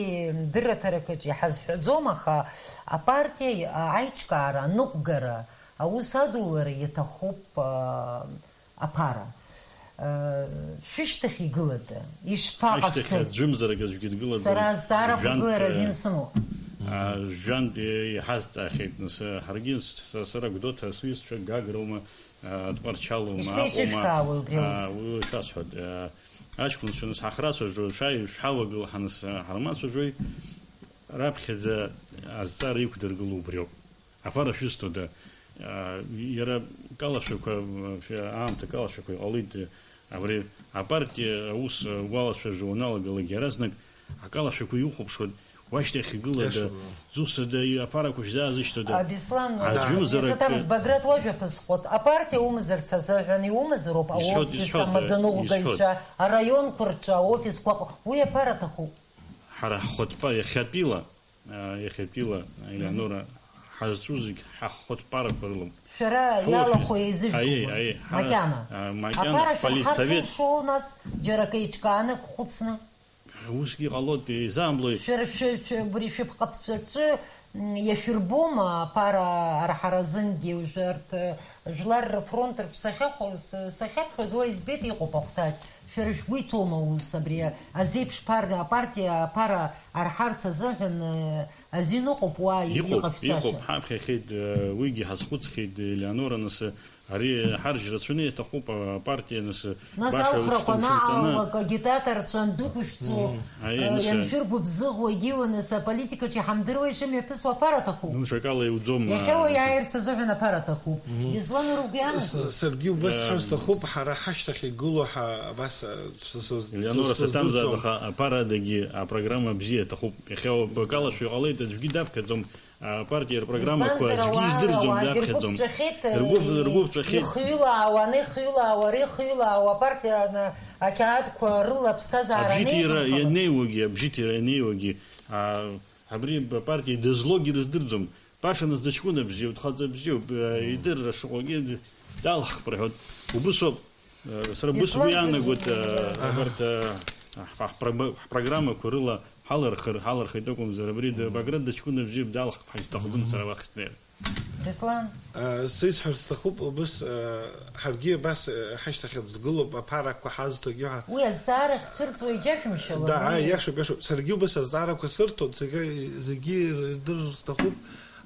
дырраҭаракаҿ иҳазҳәаӡом, аха апартиа, а, аиҿкаара, аныҟәгара, аус адулара иаҭахуп, а, Аԥара. Э, шәышьҭахь игылада? Ишԥаҟашәҵаз? Ашьҭахь аӡәымзарак аӡәгьы дгылаӡам. Сара азҵаарақәа Жәантә, гылара э, азин сымоуп. А, жәантә, э, иҳазҵаахьеит, нас, э, ҳаргьы с-, с-, сара Гәдоуҭа сҩызцәа Гагроума, а, Тҟәарчалоума, Аҟәоума, Ишԥеиҿышәкаауеи убри а, аус? Уи шәасҳәоит, а, аҷкәынцәа, нас, ҳахрацәажәо, шәааи, шәҳалагыл, ҳаныс, а, ҳармацәажәои, раԥхьаӡа азҵаара иқәдыргыло убриоуп. Аԥара шәысҭода? А, иара калашәақәа, шәа-, аамҭа калашәақәа иҟалеит, абри апартиа аус уалацәажәо уаналагалак, иаразнак акалашәақәа иухәаԥшуа, уашьҭахь игылада, Иашоума. Зусҭада, аԥарақәа шәзаазышьҭада? А, Беслан, Аӡәымзар Беслан, акы Тамыз, Баграт уажәақәа сҟәыт, апартиа умазарц азыҳәан иумазароуп, Исҳәоит, аофис, исҳәоит, амаӡаныҟәгаҩцәа, исҳәоит. Араионқәа рҿы аофисқәа ыҟоуп. Уи аԥара аҭахуп. Ҳара ҳхәыҭпа иахьатәила, а, иахьатәила, Елеонора, ҳазҿу зегь ҳахәыҭԥарақәа рылоуп. Шәара Ҳофис. Иалахәу еизыжәгома? Аиеи, аиеи, ҳара, Макьана. А, макьана Аԥара шәырҳарҭәу ҳполитсовет. Шоу нас, џьара акы еиҿкааны, акы хәыцны? Усгьы ҟалоит, еизаамлои? Шәара шәы-, шәы-, убри шәыԥҟаԥҵәаҿы, м, иашәырбома аԥара арҳаразынгьы? Уажәы арҭ, э, Жәлар рфронт рҿы сахьахәо-, с-, сахьаԥхьоз уа избеит, иҟоуп ахәҭаҷ. Шәара шәгәы иҭоума ус, абри азеиԥш пар-, апартиа аԥара арҳарц азыҳәан, э, азин ыҟоуп уа Иҟоуп, иҟаԥҵаша? Иҟоуп, ҳаԥхьахьеит, э, уигьы ҳазхәыцхьеит, Елеонора, нас, э, ари ҳаржь рацәаны иаҭахуп, а, апартиа, нас, э, Нас баша алхрақәа ушьҭымшәҵаны. Анаалалак, агитаторцәа андәықәышәҵо, Мм. Аиеи, э, нас, э, ианшәыргәыбзыӷуа егьиуа, нас, аполитикаҿы иҳамдыруеи шымҩаԥысуа аԥара аҭахуп. Ну, ҽакала иуӡом, Иахьа а, уи нас, э, иааирц азыҳәан аԥара аҭахуп. Мгм. Беслан, уара угәы иаанагои? С-, саргьы убас Э, сҳәар сҭахуп, ҳара ҳашьҭахь игылоу ҳа-, абас, а, с-, с-, Елеонора, с-, саҭамзааит, сыздырӡом. Аха аԥара адагьы апрограмма бзиа аҭахуп. Иахьа акалашәа иҟалеит, аӡәгьы даԥхьаӡом. Апартиа рпрограммақәа Избанзар, аӡәгьы ауаа, издырӡом, ауаагьы даԥхьаӡом. Ргәы ԥҵәахьеит, Ргәы, э, ргәы ԥҵәахьеит. Ихҩыла аауа, ана ихҩыла аауа, ари ихҩыла аауа, апартиа, ана, ақьаадқәа рыла аԥсҭазаара Абжьыҭира анеиқәынхалак. Ианеиуагьы, абжьыҭира ианеиуагьы, а, Абри апартиа дызлоугьы рыздырӡом. Баша нас дыҷкәына бзиоуп, дхаҵа бзиоуп, э, идырра шыҟоугьы д-, далхп рҳәоит. Убысоуп, э, сара убыс сгәы Ислам иаанагоит, э, Аҳа. Абарҭ, э, ҳ-, ҳ-, ҳпрограммақәа рыла ҳалархыр, ҳалархеит акәымзар, абри д-, Баграт дыҷкәына бзиоуп, далхп, ҳаизҭахӡом сара уахь снеир. Беслан. Э, сисҳәар сҭахуп, убыс, э, ҳаргьы абас, э, ҳашьҭахь дгылоуп, аԥарақәа ҳазҭогьы ҳәа. Уи азҵаара ахьцәырҵуа иџьашәымшьалар, Да, уи аи, иашоуп, иашоуп. Саргьы убас азҵаарақәа сырҭоит, зегьы, зегьы ирдырыр сҭахуп.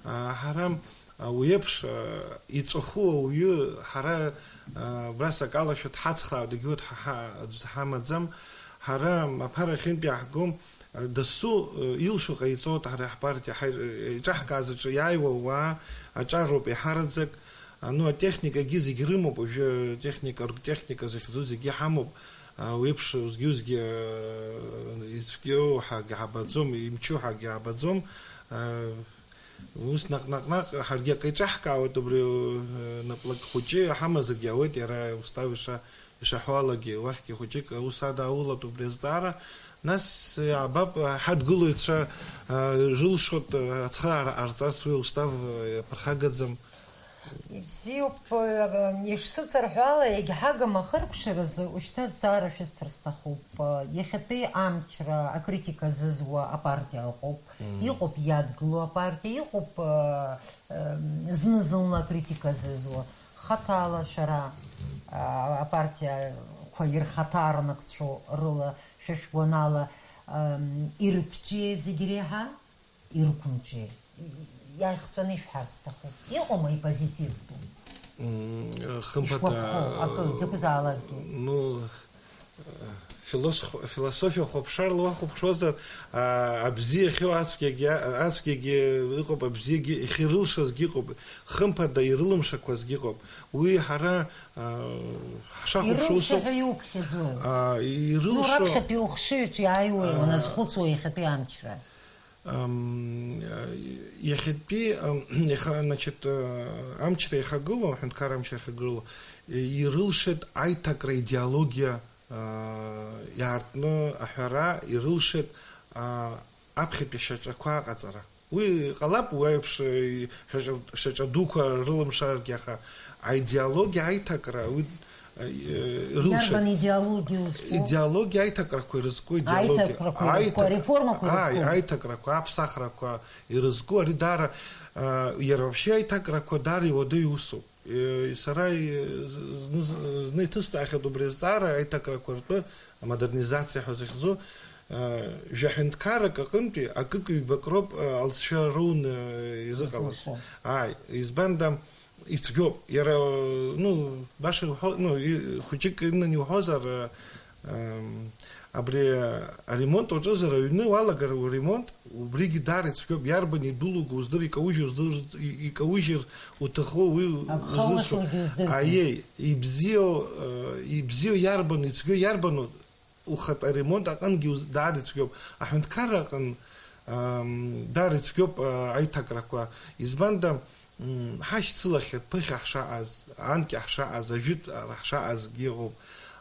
А, ҳара, а, уи еиԥш, а, иҵәаху ауаҩы ҳара, а, убас акалашәа дҳацхраауеит, егьи урҭ ҳа-, ҳа-, аӡә ҳамаӡам. Ҳара аԥара ахьынтә иаҳгом. Дасу, э, илшо ҟаиҵоит, ҳара ҳпартиа ҳаи-, еиҿаҳкааз аҿы иааиуа ауаа аҿар роуп еиҳараӡак. А, ну, атехникагьы зегь рымоуп, уажәы техника, ртехника захьӡу зегьы ҳамоуп. А, уеиԥш, узгьы-узгьы, э, ицәгьоу ҳагьы ҳабаӡом, имчу ҳагьы ҳабаӡом. А, ус наҟ-наҟ-наҟ ҳаргьы акы еиҿаҳкаауеит, убри, э, наплак хәыҷы ҳамазаргьы ауеит, иара устав иша-, Ишаҳәо алагьы, уахьгьы хәыҷык аус адаулатәуп убри азҵаара. Нас, иаабап, ҳадгылаҩцәа, а, рылшоит, а, ацхыраара ҟарҵарц уи устав, а, иаԥырхагаӡам. Ибзиоуп, а, ишсыҵарҳәо ала, егьҳагым ахыркәшаразы ушьҭа азҵаара шәысҭар сҭахуп. А, иахьатәи амчра акритика зызуа апартиа ыҟоуп. Мм. Иҟоуп иадгыло апартиа, иҟоуп, а, а, зны-зынла акритика зызуа. Хаҭала шәара, а, апартиақәа ирхаҭарнакцәоу рыла шәа шәгәанала, ам, ирыбҿиеи зегь реиҳа? Ирқәымҿиеи? Иахҵәаны ишәҳәар сҭахуп. Иҟоума ипозитивтәу? М, хымԥада, Ишәгәаԥхо акы, закәызаалакгьы? Ну, Философ-, философиа хәаԥшрала уахәаԥшуазар, аа, абзиа ахьоу ацәгьагьы, ацәгьагьы ыҟоуп, абзиагьы ахьирылшазгьы ыҟоуп, хымԥада ирылымшақәазгьы ыҟоуп. Уи ҳара, аа, ҳшахәаԥшуа ус Ирылшо ауп. Ҳәа иуԥхьаӡои? Аа, Ну, ирылшо, раԥхьатәи ухшыҩ аҿы иааиуеи, аа, уаназхәыцуа иахьатәи амчра? Ам, иахьатәи, ам, иаха-, значит, э, амчра иахагылоу, аҳәынҭқарра амчра иахагылоу, э, ирылшеит аиҭакра идеологиа, а, иаартны аҳәара, ирылшеит, а, аԥхьатәи шьаҿақәа аҟаҵара. Уи ҟалап, уи аиԥш, э, шьаҿа-, шьаҿа дуқәа рылымшаргьы, аха аидеологиа аиҭакра, уи, э, э, ирылшеит. Иарбан идеологиа узҿу? Идеологиа аиҭакрақәа ирызку, идеологиа. Аиҭакрақәа ирызку, аиҭак-, ареформақәа ааи, ирызку. Аиҭакрақәа, аԥсахрақәа ирызку, ари даара, а, иара вообще аиҭакрақәа даара иуадаҩу усуп. Е, сара, е, з-, зны, зны иҭысҵаахьеит убри азҵаара, аиҭакрақәа ртәы амодернизациа ҳәа захьӡу, э, жәаҳәынҭқаррак аҟынтәи акык-ҩбак роуп, э, алҵшәа роуны, э, изыҟалаз. Изылшо. Ааи, избанда, ицәгьоуп. Иара, ну, баша иуҳәо-, ну, и-, хәыҷык имнан иуҳәозар, э, эм, абри аремонт уаҿызар, аҩны уалагар уремонт, убригьы даара ицәгьоуп. Иарбан идәылуго уздыр, икаужьу уздыр, и-, икаужьыр уҭаху, уи Агха узыцәоу. Улашәугьы уздырӡом. Аиеи, ибзиоу, э, ибзиоу иарбану, ицәгьоу иарбану, ухатә аремонт аҟынгьы уз-, даара ицәгьоуп. Аҳәынҭқарра аҟын, ам, даара ицәгьоуп, а, аиҭакрақәа. Избанда, м, ҳашьцылахьеит ԥыхьа ҳшаҟаз, анкьа ҳшаҟаз, ажәытә ара ҳшаҟазгьы ыҟоуп.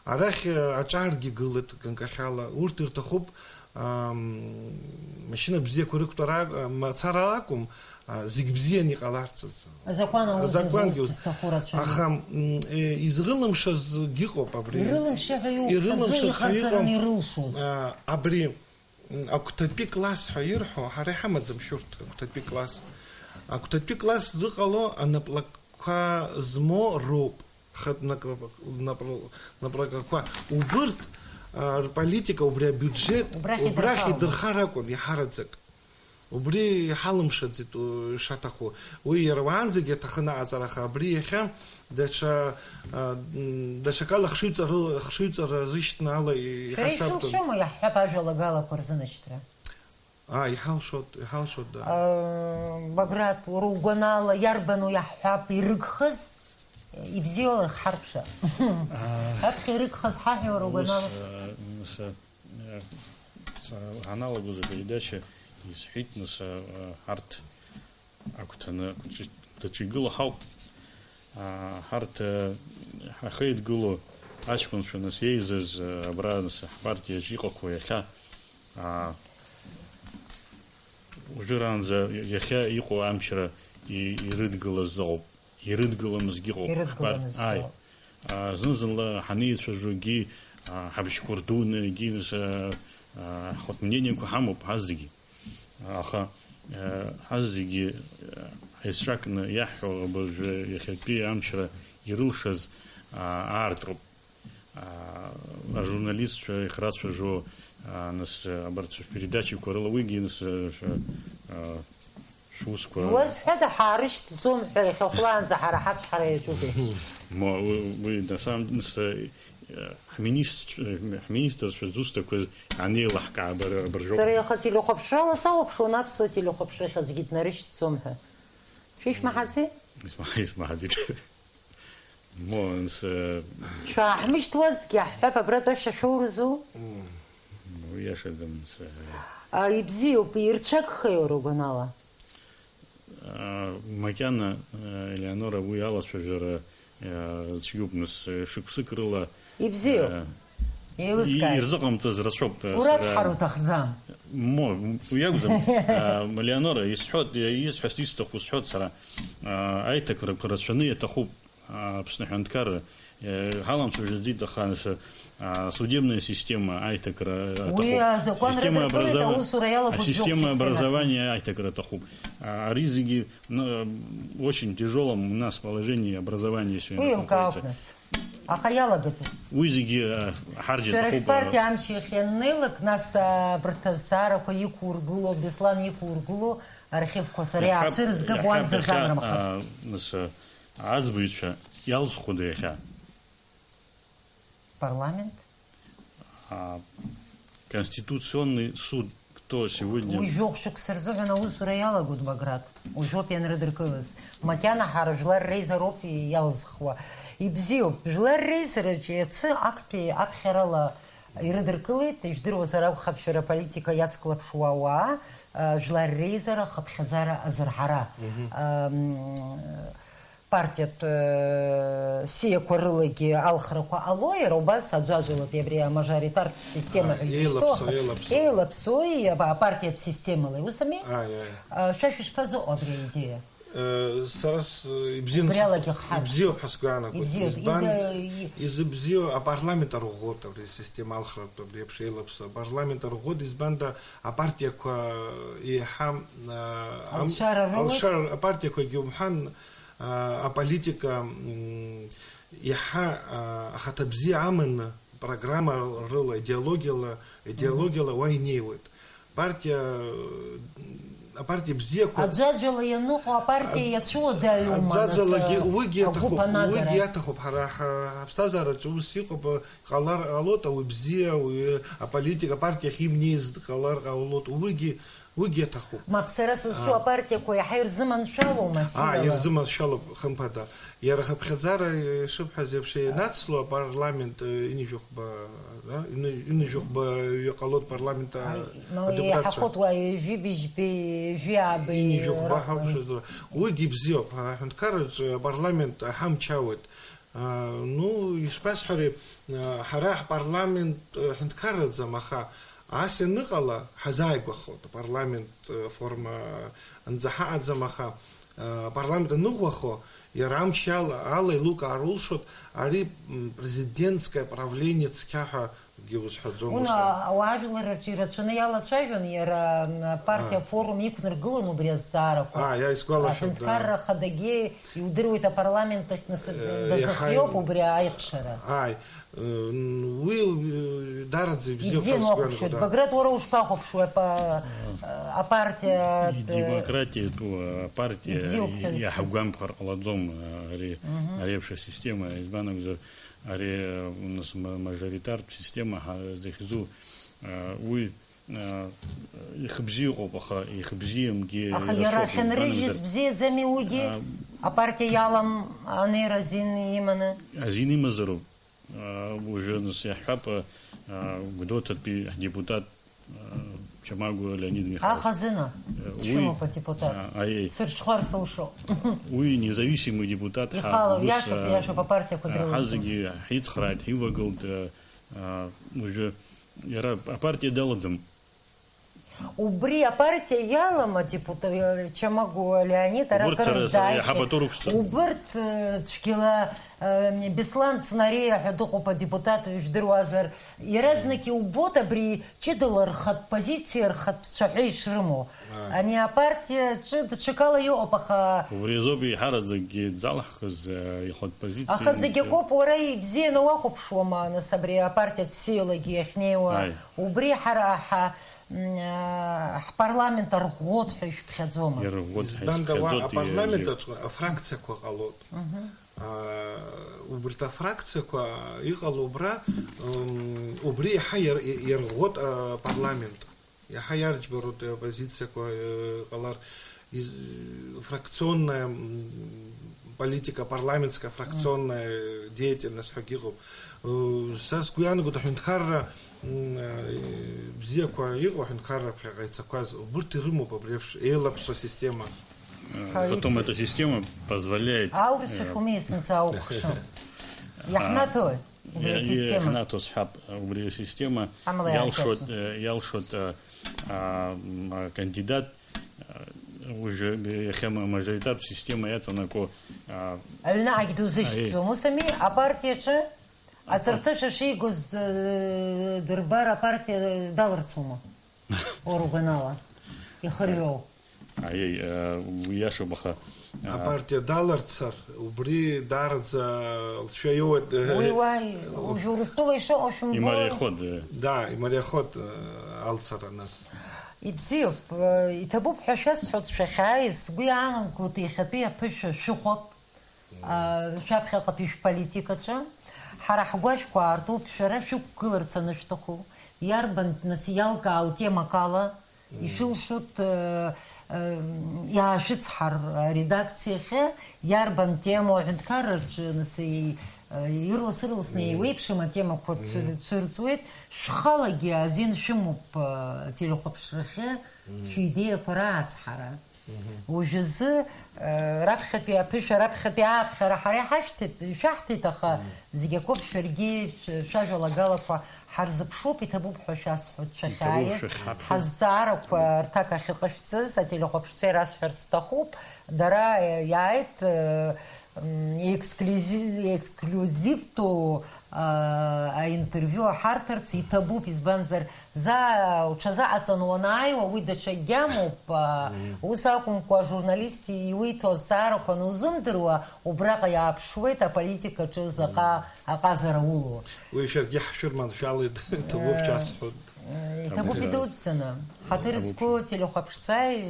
Арахь, а, аҿаргьы гылеит ганкахьала. Урҭ ирҭахуп, ам, машьына бзиақәа рықәтәара, а, мацара акәым, а, зегь бзианы иҟаларц азы. Азакәан аус Азакәангьы зурц уз-, зҭаху рацәаҩуп. Аха, м, е, изрылымшазгьы ыҟоуп абри. Ирылымшеит ҳәа иуԥхьаӡо, Ирылымшеит ҳәа иҟоуп. Иҟарҵараны ирылшоз. А, абри, м, агәҭатәи класс ҳәа ирҳәо, ҳара иҳамаӡам шьурҭ агәҭатәи класс. Агәҭатәи класс зыҟало анаплакқәа змоу роуп. Хатә напра-, напра-, напракақәа. Убырҭ, а, рполитика, убри абиуџьет, Убрахь убрахь идырхалон. Идырхар акәын, иҳараӡак. Убри иҳалымшаӡеит, у, ишаҭаху. Уи иара уаанӡагьы аҭахын аҟаҵара, аха абри иахьа даҽа, а, м, даҽакала хшыҩҵарыла-, хшыҩҵара рышьҭны ала и-, Шәара иҳасабтәын. Ишәылшома иаҳҳәап ажәалагалақәа рзынашьҭра? Аа, иҳалшоит, иҳалшоит, да. Э, Баграт, уара угәанала иарбану иаҳҳәап ирыгхаз? Ибзиоу ҳарԥша. Аа. Аԥхьа ирыгхаз ҳаҳәа уара Ус, угәанала? Э, ус, э, Э, са ҳаналагоз апередача исҳәеит, нас, а, а, ҳарҭ агәҭаны даҿ-, даҿа игыло ҳауп. А, ҳарҭ, а, ҳахеидгыло аҷкәынцәа, нас, еизаз, а, абра, нас, ҳпартиаҿ иҟақәоу иахьа, а, уажәраанӡа иахьа иҟоу амчра и-, ирыдгылаз ыҟоуп. Ирыдгыламызгьы ыҟоуп. Ирыдгыламызгьы Ҳбар-, ааи. Ыҟоуп. А, зны-зынла ҳанеицәажәогьы, а, ҳабжьқәа рдуны, егьи, нас, а, а, ҳхатә мнениақәа ҳамоуп ҳазегьы. Аха, а, ҳазегьы, а, ҳаицҿакны иаҳҳәо абыржәы иахьатәи амчра ирылшаз, а, аартроуп. А, ажурналистцәа ихрацәажәо, а, нас, абарҭ шәпередачақәа рыла уигьы, нас, шәа-, а, Шәусқәа. Иуазҳәада, ҳаарышьҭӡом ҳәа, иахьа хәлаанӡа ҳара ҳацәҳара иаҿуп. Ма, уи, уи, на самом деле, с-, э, ҳминистр-, ҳминистрцәа зусҭақәаз анеилаҳкаа абар-, абыржәоуп. Сара иаха телехәаԥшрала сахәаԥшуан, аԥсуа телехәаԥшрахь аӡәгьы днарышьҭӡом ҳәа. Шәишәмаҳаӡеи? Исма-, исмаҳаӡеит. Мо, анс-, э, Шәааҳмышьҭуазҭгьы, иаҳҳәап, абра тәашьа шәоурызу? Мо, иашаӡам, анс-, э, А, ибзиоуп, ирцәагхеи уара угәанала? А, макьана, э, Елеонора, уи алацәажәара, э, цәгьоуп, нас, э, шықәсык рыла, Ибзиоуп. э, Еилыскааит. и-, ирзыҟамҵаз рацәоуп, э, Урацҳар сара уҭахӡам. Мо, уи акәӡам. А, Елеонора, исҳәот, э, исҳәаз исҭаху сҳәот сара. А, аиҭакрақәа рацәаны иаҭахуп. Аԥсны аҳәынҭқарра, э, ҳаламцәажәаӡеит, аха, нас, а, судебная система аиҭакра Уи аҭахуп. Азакәан Система рыдыркылеит, образова-, аусура иалагоз Асистема жәохә шықәса образования аиҭакра аҭахуп. А, ари зегьы, ну, очень тяжелом у нас положении образования сегодня Уи еилкаауп находится. Нас. Аха иалагатәуп. Уи зегьы, а, ҳарџьа Шәара аҭахуп, а, шәпартиа амч иахьаннеилак, нас, а, абарҭ азҵаарақәа иқәургыло, Беслан иқәургыло архивқәа сара Иаҳҳәап, иаацәырызгап, иаҳҳәап, уанӡа иахьа, замрамхар. а, нас, а, Аӡбаҩцәа иалҵхәада иахьа? Парламент? А, Конституционный суд, кто сегодня... Уи жәохә шықәса рзыҳәан аусура иалагоит, Баграт. Уажәоуп ианрыдыркылаз. Макьана ҳара жәлар реизара ауп иалзхуа. Ибзиоуп, жәлар реизараҿы иацы актәи аԥхьарала ирыдыркылеит, ижәдыруазар акәхап, шәара аполитика иацклаԥшуа ауаа, а, жәлар реизара хыԥхьаӡара азырҳара. Мгм. Ам, Партиатә, э, сиақәа рылагьы алхрақәа ҟало, иара убас аӡәаӡәалатәи абри амажоритартә система ҳәа изышьҭоу еилаԥсоу, аха еилаԥсоу. Еилаԥсои аба-, апартиатә системала, иусами? Ааи, ааи. А, шәа шәышԥазыҟоу абри аидеиа? Э, сара с-, ибзианы Убри сыхәа-, алагьы ҳҳарԥшуеит. Ибзиоуп ҳәа сгәы иаанагоит. Ибзиоуп. Избан-, иза-, и- изыбзиоу апарламент арӷәӷәоуп абри асистема алхратә абри еиԥш еилаԥсоу. Апарламент арӷәӷәоуп, избанда апартиақәа еиҳа, э, ам-, Алшара рыла? Алшара, апартиақәагьы умҳәан, а, аполитика, м, иаҳа, а, ахаҭа бзиа аманы, программа рыла, идеологиала, идеологиала уа инеиуеит. Партиа, апартиа бзиақәа Аӡәаӡәала ианыҟоу апартиа Аӡ-, иацәуадаҩума, нас, аӡәаӡәалагьы а, уигьы агәыԥ аҭахуп, анагара? Уигьы аҭахуп. Ҳара ҳа-, ҳаԥсҭазаараҿы ус иҟоуп, ҟалар ҟалоит, ауаҩ бзиа, ауаҩы аполитик, апартиа ахьимнеиз дҟалар ҟалоит, уигьы Уигьы аҭахуп. Мап, сара сызҿу А. апартиақәа иаҳа ирзыманшәалоума Аа, сирала? Ирзыманшәалоуп, хымԥада. Иара хыԥхьаӡара, ишыбҳәаз еиԥш, ианацло апарламент, э, ҩынҩажәи хәба, а, ҩны-, ҩынҩажәи хәба ҩы ҟалоит парламент, а, Ай, ну, адепутатцәа. Иаҳахәоит уа ҩажәи быжьбеи, ҩажәи ааби Ҩынҩажәи хәба ракәын. Ҳәа ушазыруа. Уигьы бзиоуп, ҳара аҳәынҭқарраҿы апарламент ҳамчауеит. А, ну, ишԥасҳәари, а, ҳара ҳпарламент, а, ҳәынҭқарраӡам, аха ас ианыҟала, ҳазааигәахоит, апарламент, а, форма анӡа ҳаҟаӡам, аха, а, апарламент аныӷәӷәахо, иара амч ала, ала еилукаар улшоит, ари, м, президентское правление цқьа ҳәа Акгьы узҳәаӡом Уна, ус. Ауаажәларраҿы ирацәаны иалацәажәон иара, м, апартиа Аа. афорум иқәнаргылон убри азҵаарақәа. Аа, иа, исгәалашәоит, да. Аҳәынҭқарра ахадагьы иудыруеит апарламент ахь нас Э, дазыхиоуп иаҳа-, убри аихшара. Ааи, э, н-, уи, э, дараӡа ибзиоуп Ибзианы ҳәа уахәаԥшуеит. Сгәы иаанагоит, да. Баграт, уара ушԥахәаԥшуеи апа-, апартиа, Идемократиатәу апартиа Ибзиоуп ҳәа иаҳгәамԥхар ҟалаӡом, ари, Мгм. ари еиԥш асистема, избан акәзар, Ари, нас, ма-, мажоритартә система ҳа-, захьӡу, а, уи, а, ихыбзиа ыҟоуп, аха ихыбзиамгьы Аха иара ирацәоуп, ахьынрыжьыз избан акәзар, бзиаӡами уигьы? А, Апартиа иалам анеира азин иманы? Азин имазароуп. А, уажәы, нас, иаҳҳәап, а, а, Гәдоуҭатәи ҳдепутат Чамагәа Леонид Михайлович. Ахазына. Э, уи, Дшәымоуп адепутат. А, аиеи. Сырҽхәар сылшо. Уи независимый депутат ҳәа Ихала, ус, иашоуп, а, иашоуп, апартиақәа а, дрылаӡом. Ҳазегьы ҳицхрааит, ҳивагылт, а, а, уажәы иара апартиа далаӡам. Убри апартиа иалам адепута-, Чамагәа Леонид ара Убырҭ акыр сара, сара дааихьеит. Иаҳабатәу рықәсҵан. Убырҭ, э, цәгьала, э, Беслан Цнариа ҳәа дыҟоуп адепутат, ижәдыруазар, Иаразнак иубоит абри ҷыдала рхатә позициа, рхатә цәаҳәа ишрымоу. Ааи. Ани апартиаҿы даҽакала иҟоуп, аха Убри азоуп еиҳараӡакгьы дзалаҳхыз, э, ихатә позициа. Аха зегь акоуп, уара ибзианы уахәаԥшуама, нас, абри апартиа циалагьы иахьнеиуа? Ааи. Убри ҳара ҳа, м, а, ҳпарламент арӷәӷәоит ҳәа ишәыԥхьаӡома? Ирӷәӷәоит ҳәа Избанда уа исыԥхьаӡоит, апарламент иабзиоуп. Аҿы афракциақәа ҟалоит. Мгм. Аа, убарҭ афракциақәа иҟало убра, м, убри иаҳа иар-, иарӷәӷәоит апарламент. Иаҳа иарџьбароуп иоппозициақәа, э, ҟалар, из-, фракционная, м, политика, парламентская фракционная деятельность ҳәагьы ыҟоуп. Э, са сгәы иаанагоит, аҳәынҭқарра, м, э, бзиақәа иҟоу аҳәынҭқарра ԥхьаҟа ицақәаз, убырҭ ирымоуп абри еиԥш еилаԥсо система. Э, потом эта система позволяет, Аурыс э, шәахәмеи сынца аукәхшоу. Иаҳнаҭои убри иа-, асистема? Иаҳнаҭо сҳәап, убри асистема Амала иалшоит, иаҳҭаху. Э, иалшоит, э, а, м, а, кандидат, э, уажәы иахьа ма-, мажоритартә система иаҵанаго, а, Аҩны ҳагь дузышьҭӡом, аи. Усами, апартиаҿы аҵарҭыша шигоз, э, дырбар апартиа далырцома? Уара угәанала, ихырҩоу. Аиеи, э, уи иашоуп, аха, э, Апартиа даларцар, убри даараӡа лшәа иоуеит, э, Уи уа, уажә Урыстәыла ишыҟоу шәымбои? Имариахоит, э. Да, имариахоит, э, алцара нас. Ибзиоуп, э, иҭабуп ҳәа шәасҳәоит, шәахьааиз, сгәы иаанагоит иахьатәи аԥышәа шәыхәап. А, шәаԥхьаҟатәи шәполитикаҿы. Ҳара ҳгәашәқәа аартуп, шәара шәықәгыларц анышәҭаху, иарбан, нас, иалкаау темак ала, ишәылшоит, э, э, иаашәыцҳар аредакциахьы, иарбан темоу аҳәынҭқарраҿы, нас, и-, э, ирлас-ырласны еиуеиԥшым атемақәа цәыр-, цәырҵуеит, шәхалагьы азин шәымоуп, э, телехәаԥшрахьы шәидеиақәа раацҳара. Уажәазы, э, раԥхьатәи аԥышәа, раԥхьатәи ааԥхьара ҳара иҳашәҭеит, ишәаҳҭеит, аха зегь акоуп, шәаргьы шә-, шәажәалагалақәа ҳарзыԥшуп, иҭабуп ҳәа шәасҳәоит, шәахьааиз, шәахьаԥхьа. Ҳазҵаарақәа рҭак ахьыҟашәҵаз ателехәаԥшцәа ирасҳәар сҭахуп, дара, э, иааит, э, м, ексклюзи-, ексклюзивтәу, э, аинтервиу аҳарҭарц иҭабуп, избанзар, Заа уҽазыҟаҵаны уанааиуа, уи даҽакгьы амоуп. А, ус акәымкәа, ажурналист иуиҭо азҵаарақәа анузымдыруа, убраҟа иааԥшуеит аполитикаҿы заҟа аҟазара улоу. Уи шәаргьы ҳшәырманшәалеит, ҭабуп, э, шәасҳәоит. Э, иҭабуп идуӡӡаны. Ҳаҭыр зқәу телехәаԥшцәааи,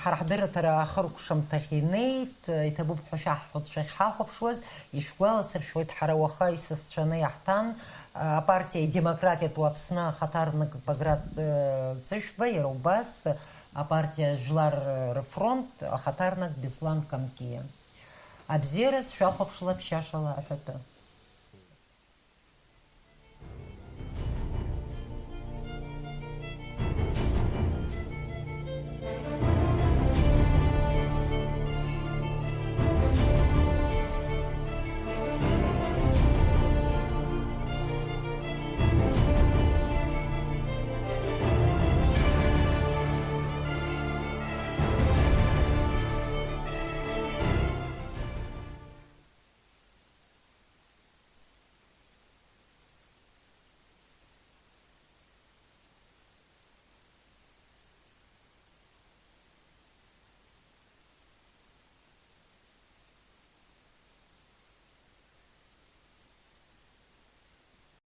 Ҳара ҳдырраҭара ахыркәшамҭахь инеит, иҭабуп ҳәа шәаҳҳәоит шәахьҳахәаԥшуаз, ишәгәаласыршәоит, ҳара уаха исасцәаны иаҳҭан, апартиа Демократиатәу Аԥсны ахаҭарнак Баграт, э, Ҵышәба, иара убас апартиа Жәлар рфронт ахаҭарнак Беслан Камкиа. Абзиараз шәахәаԥшла ԥшьашала аҳәатәы.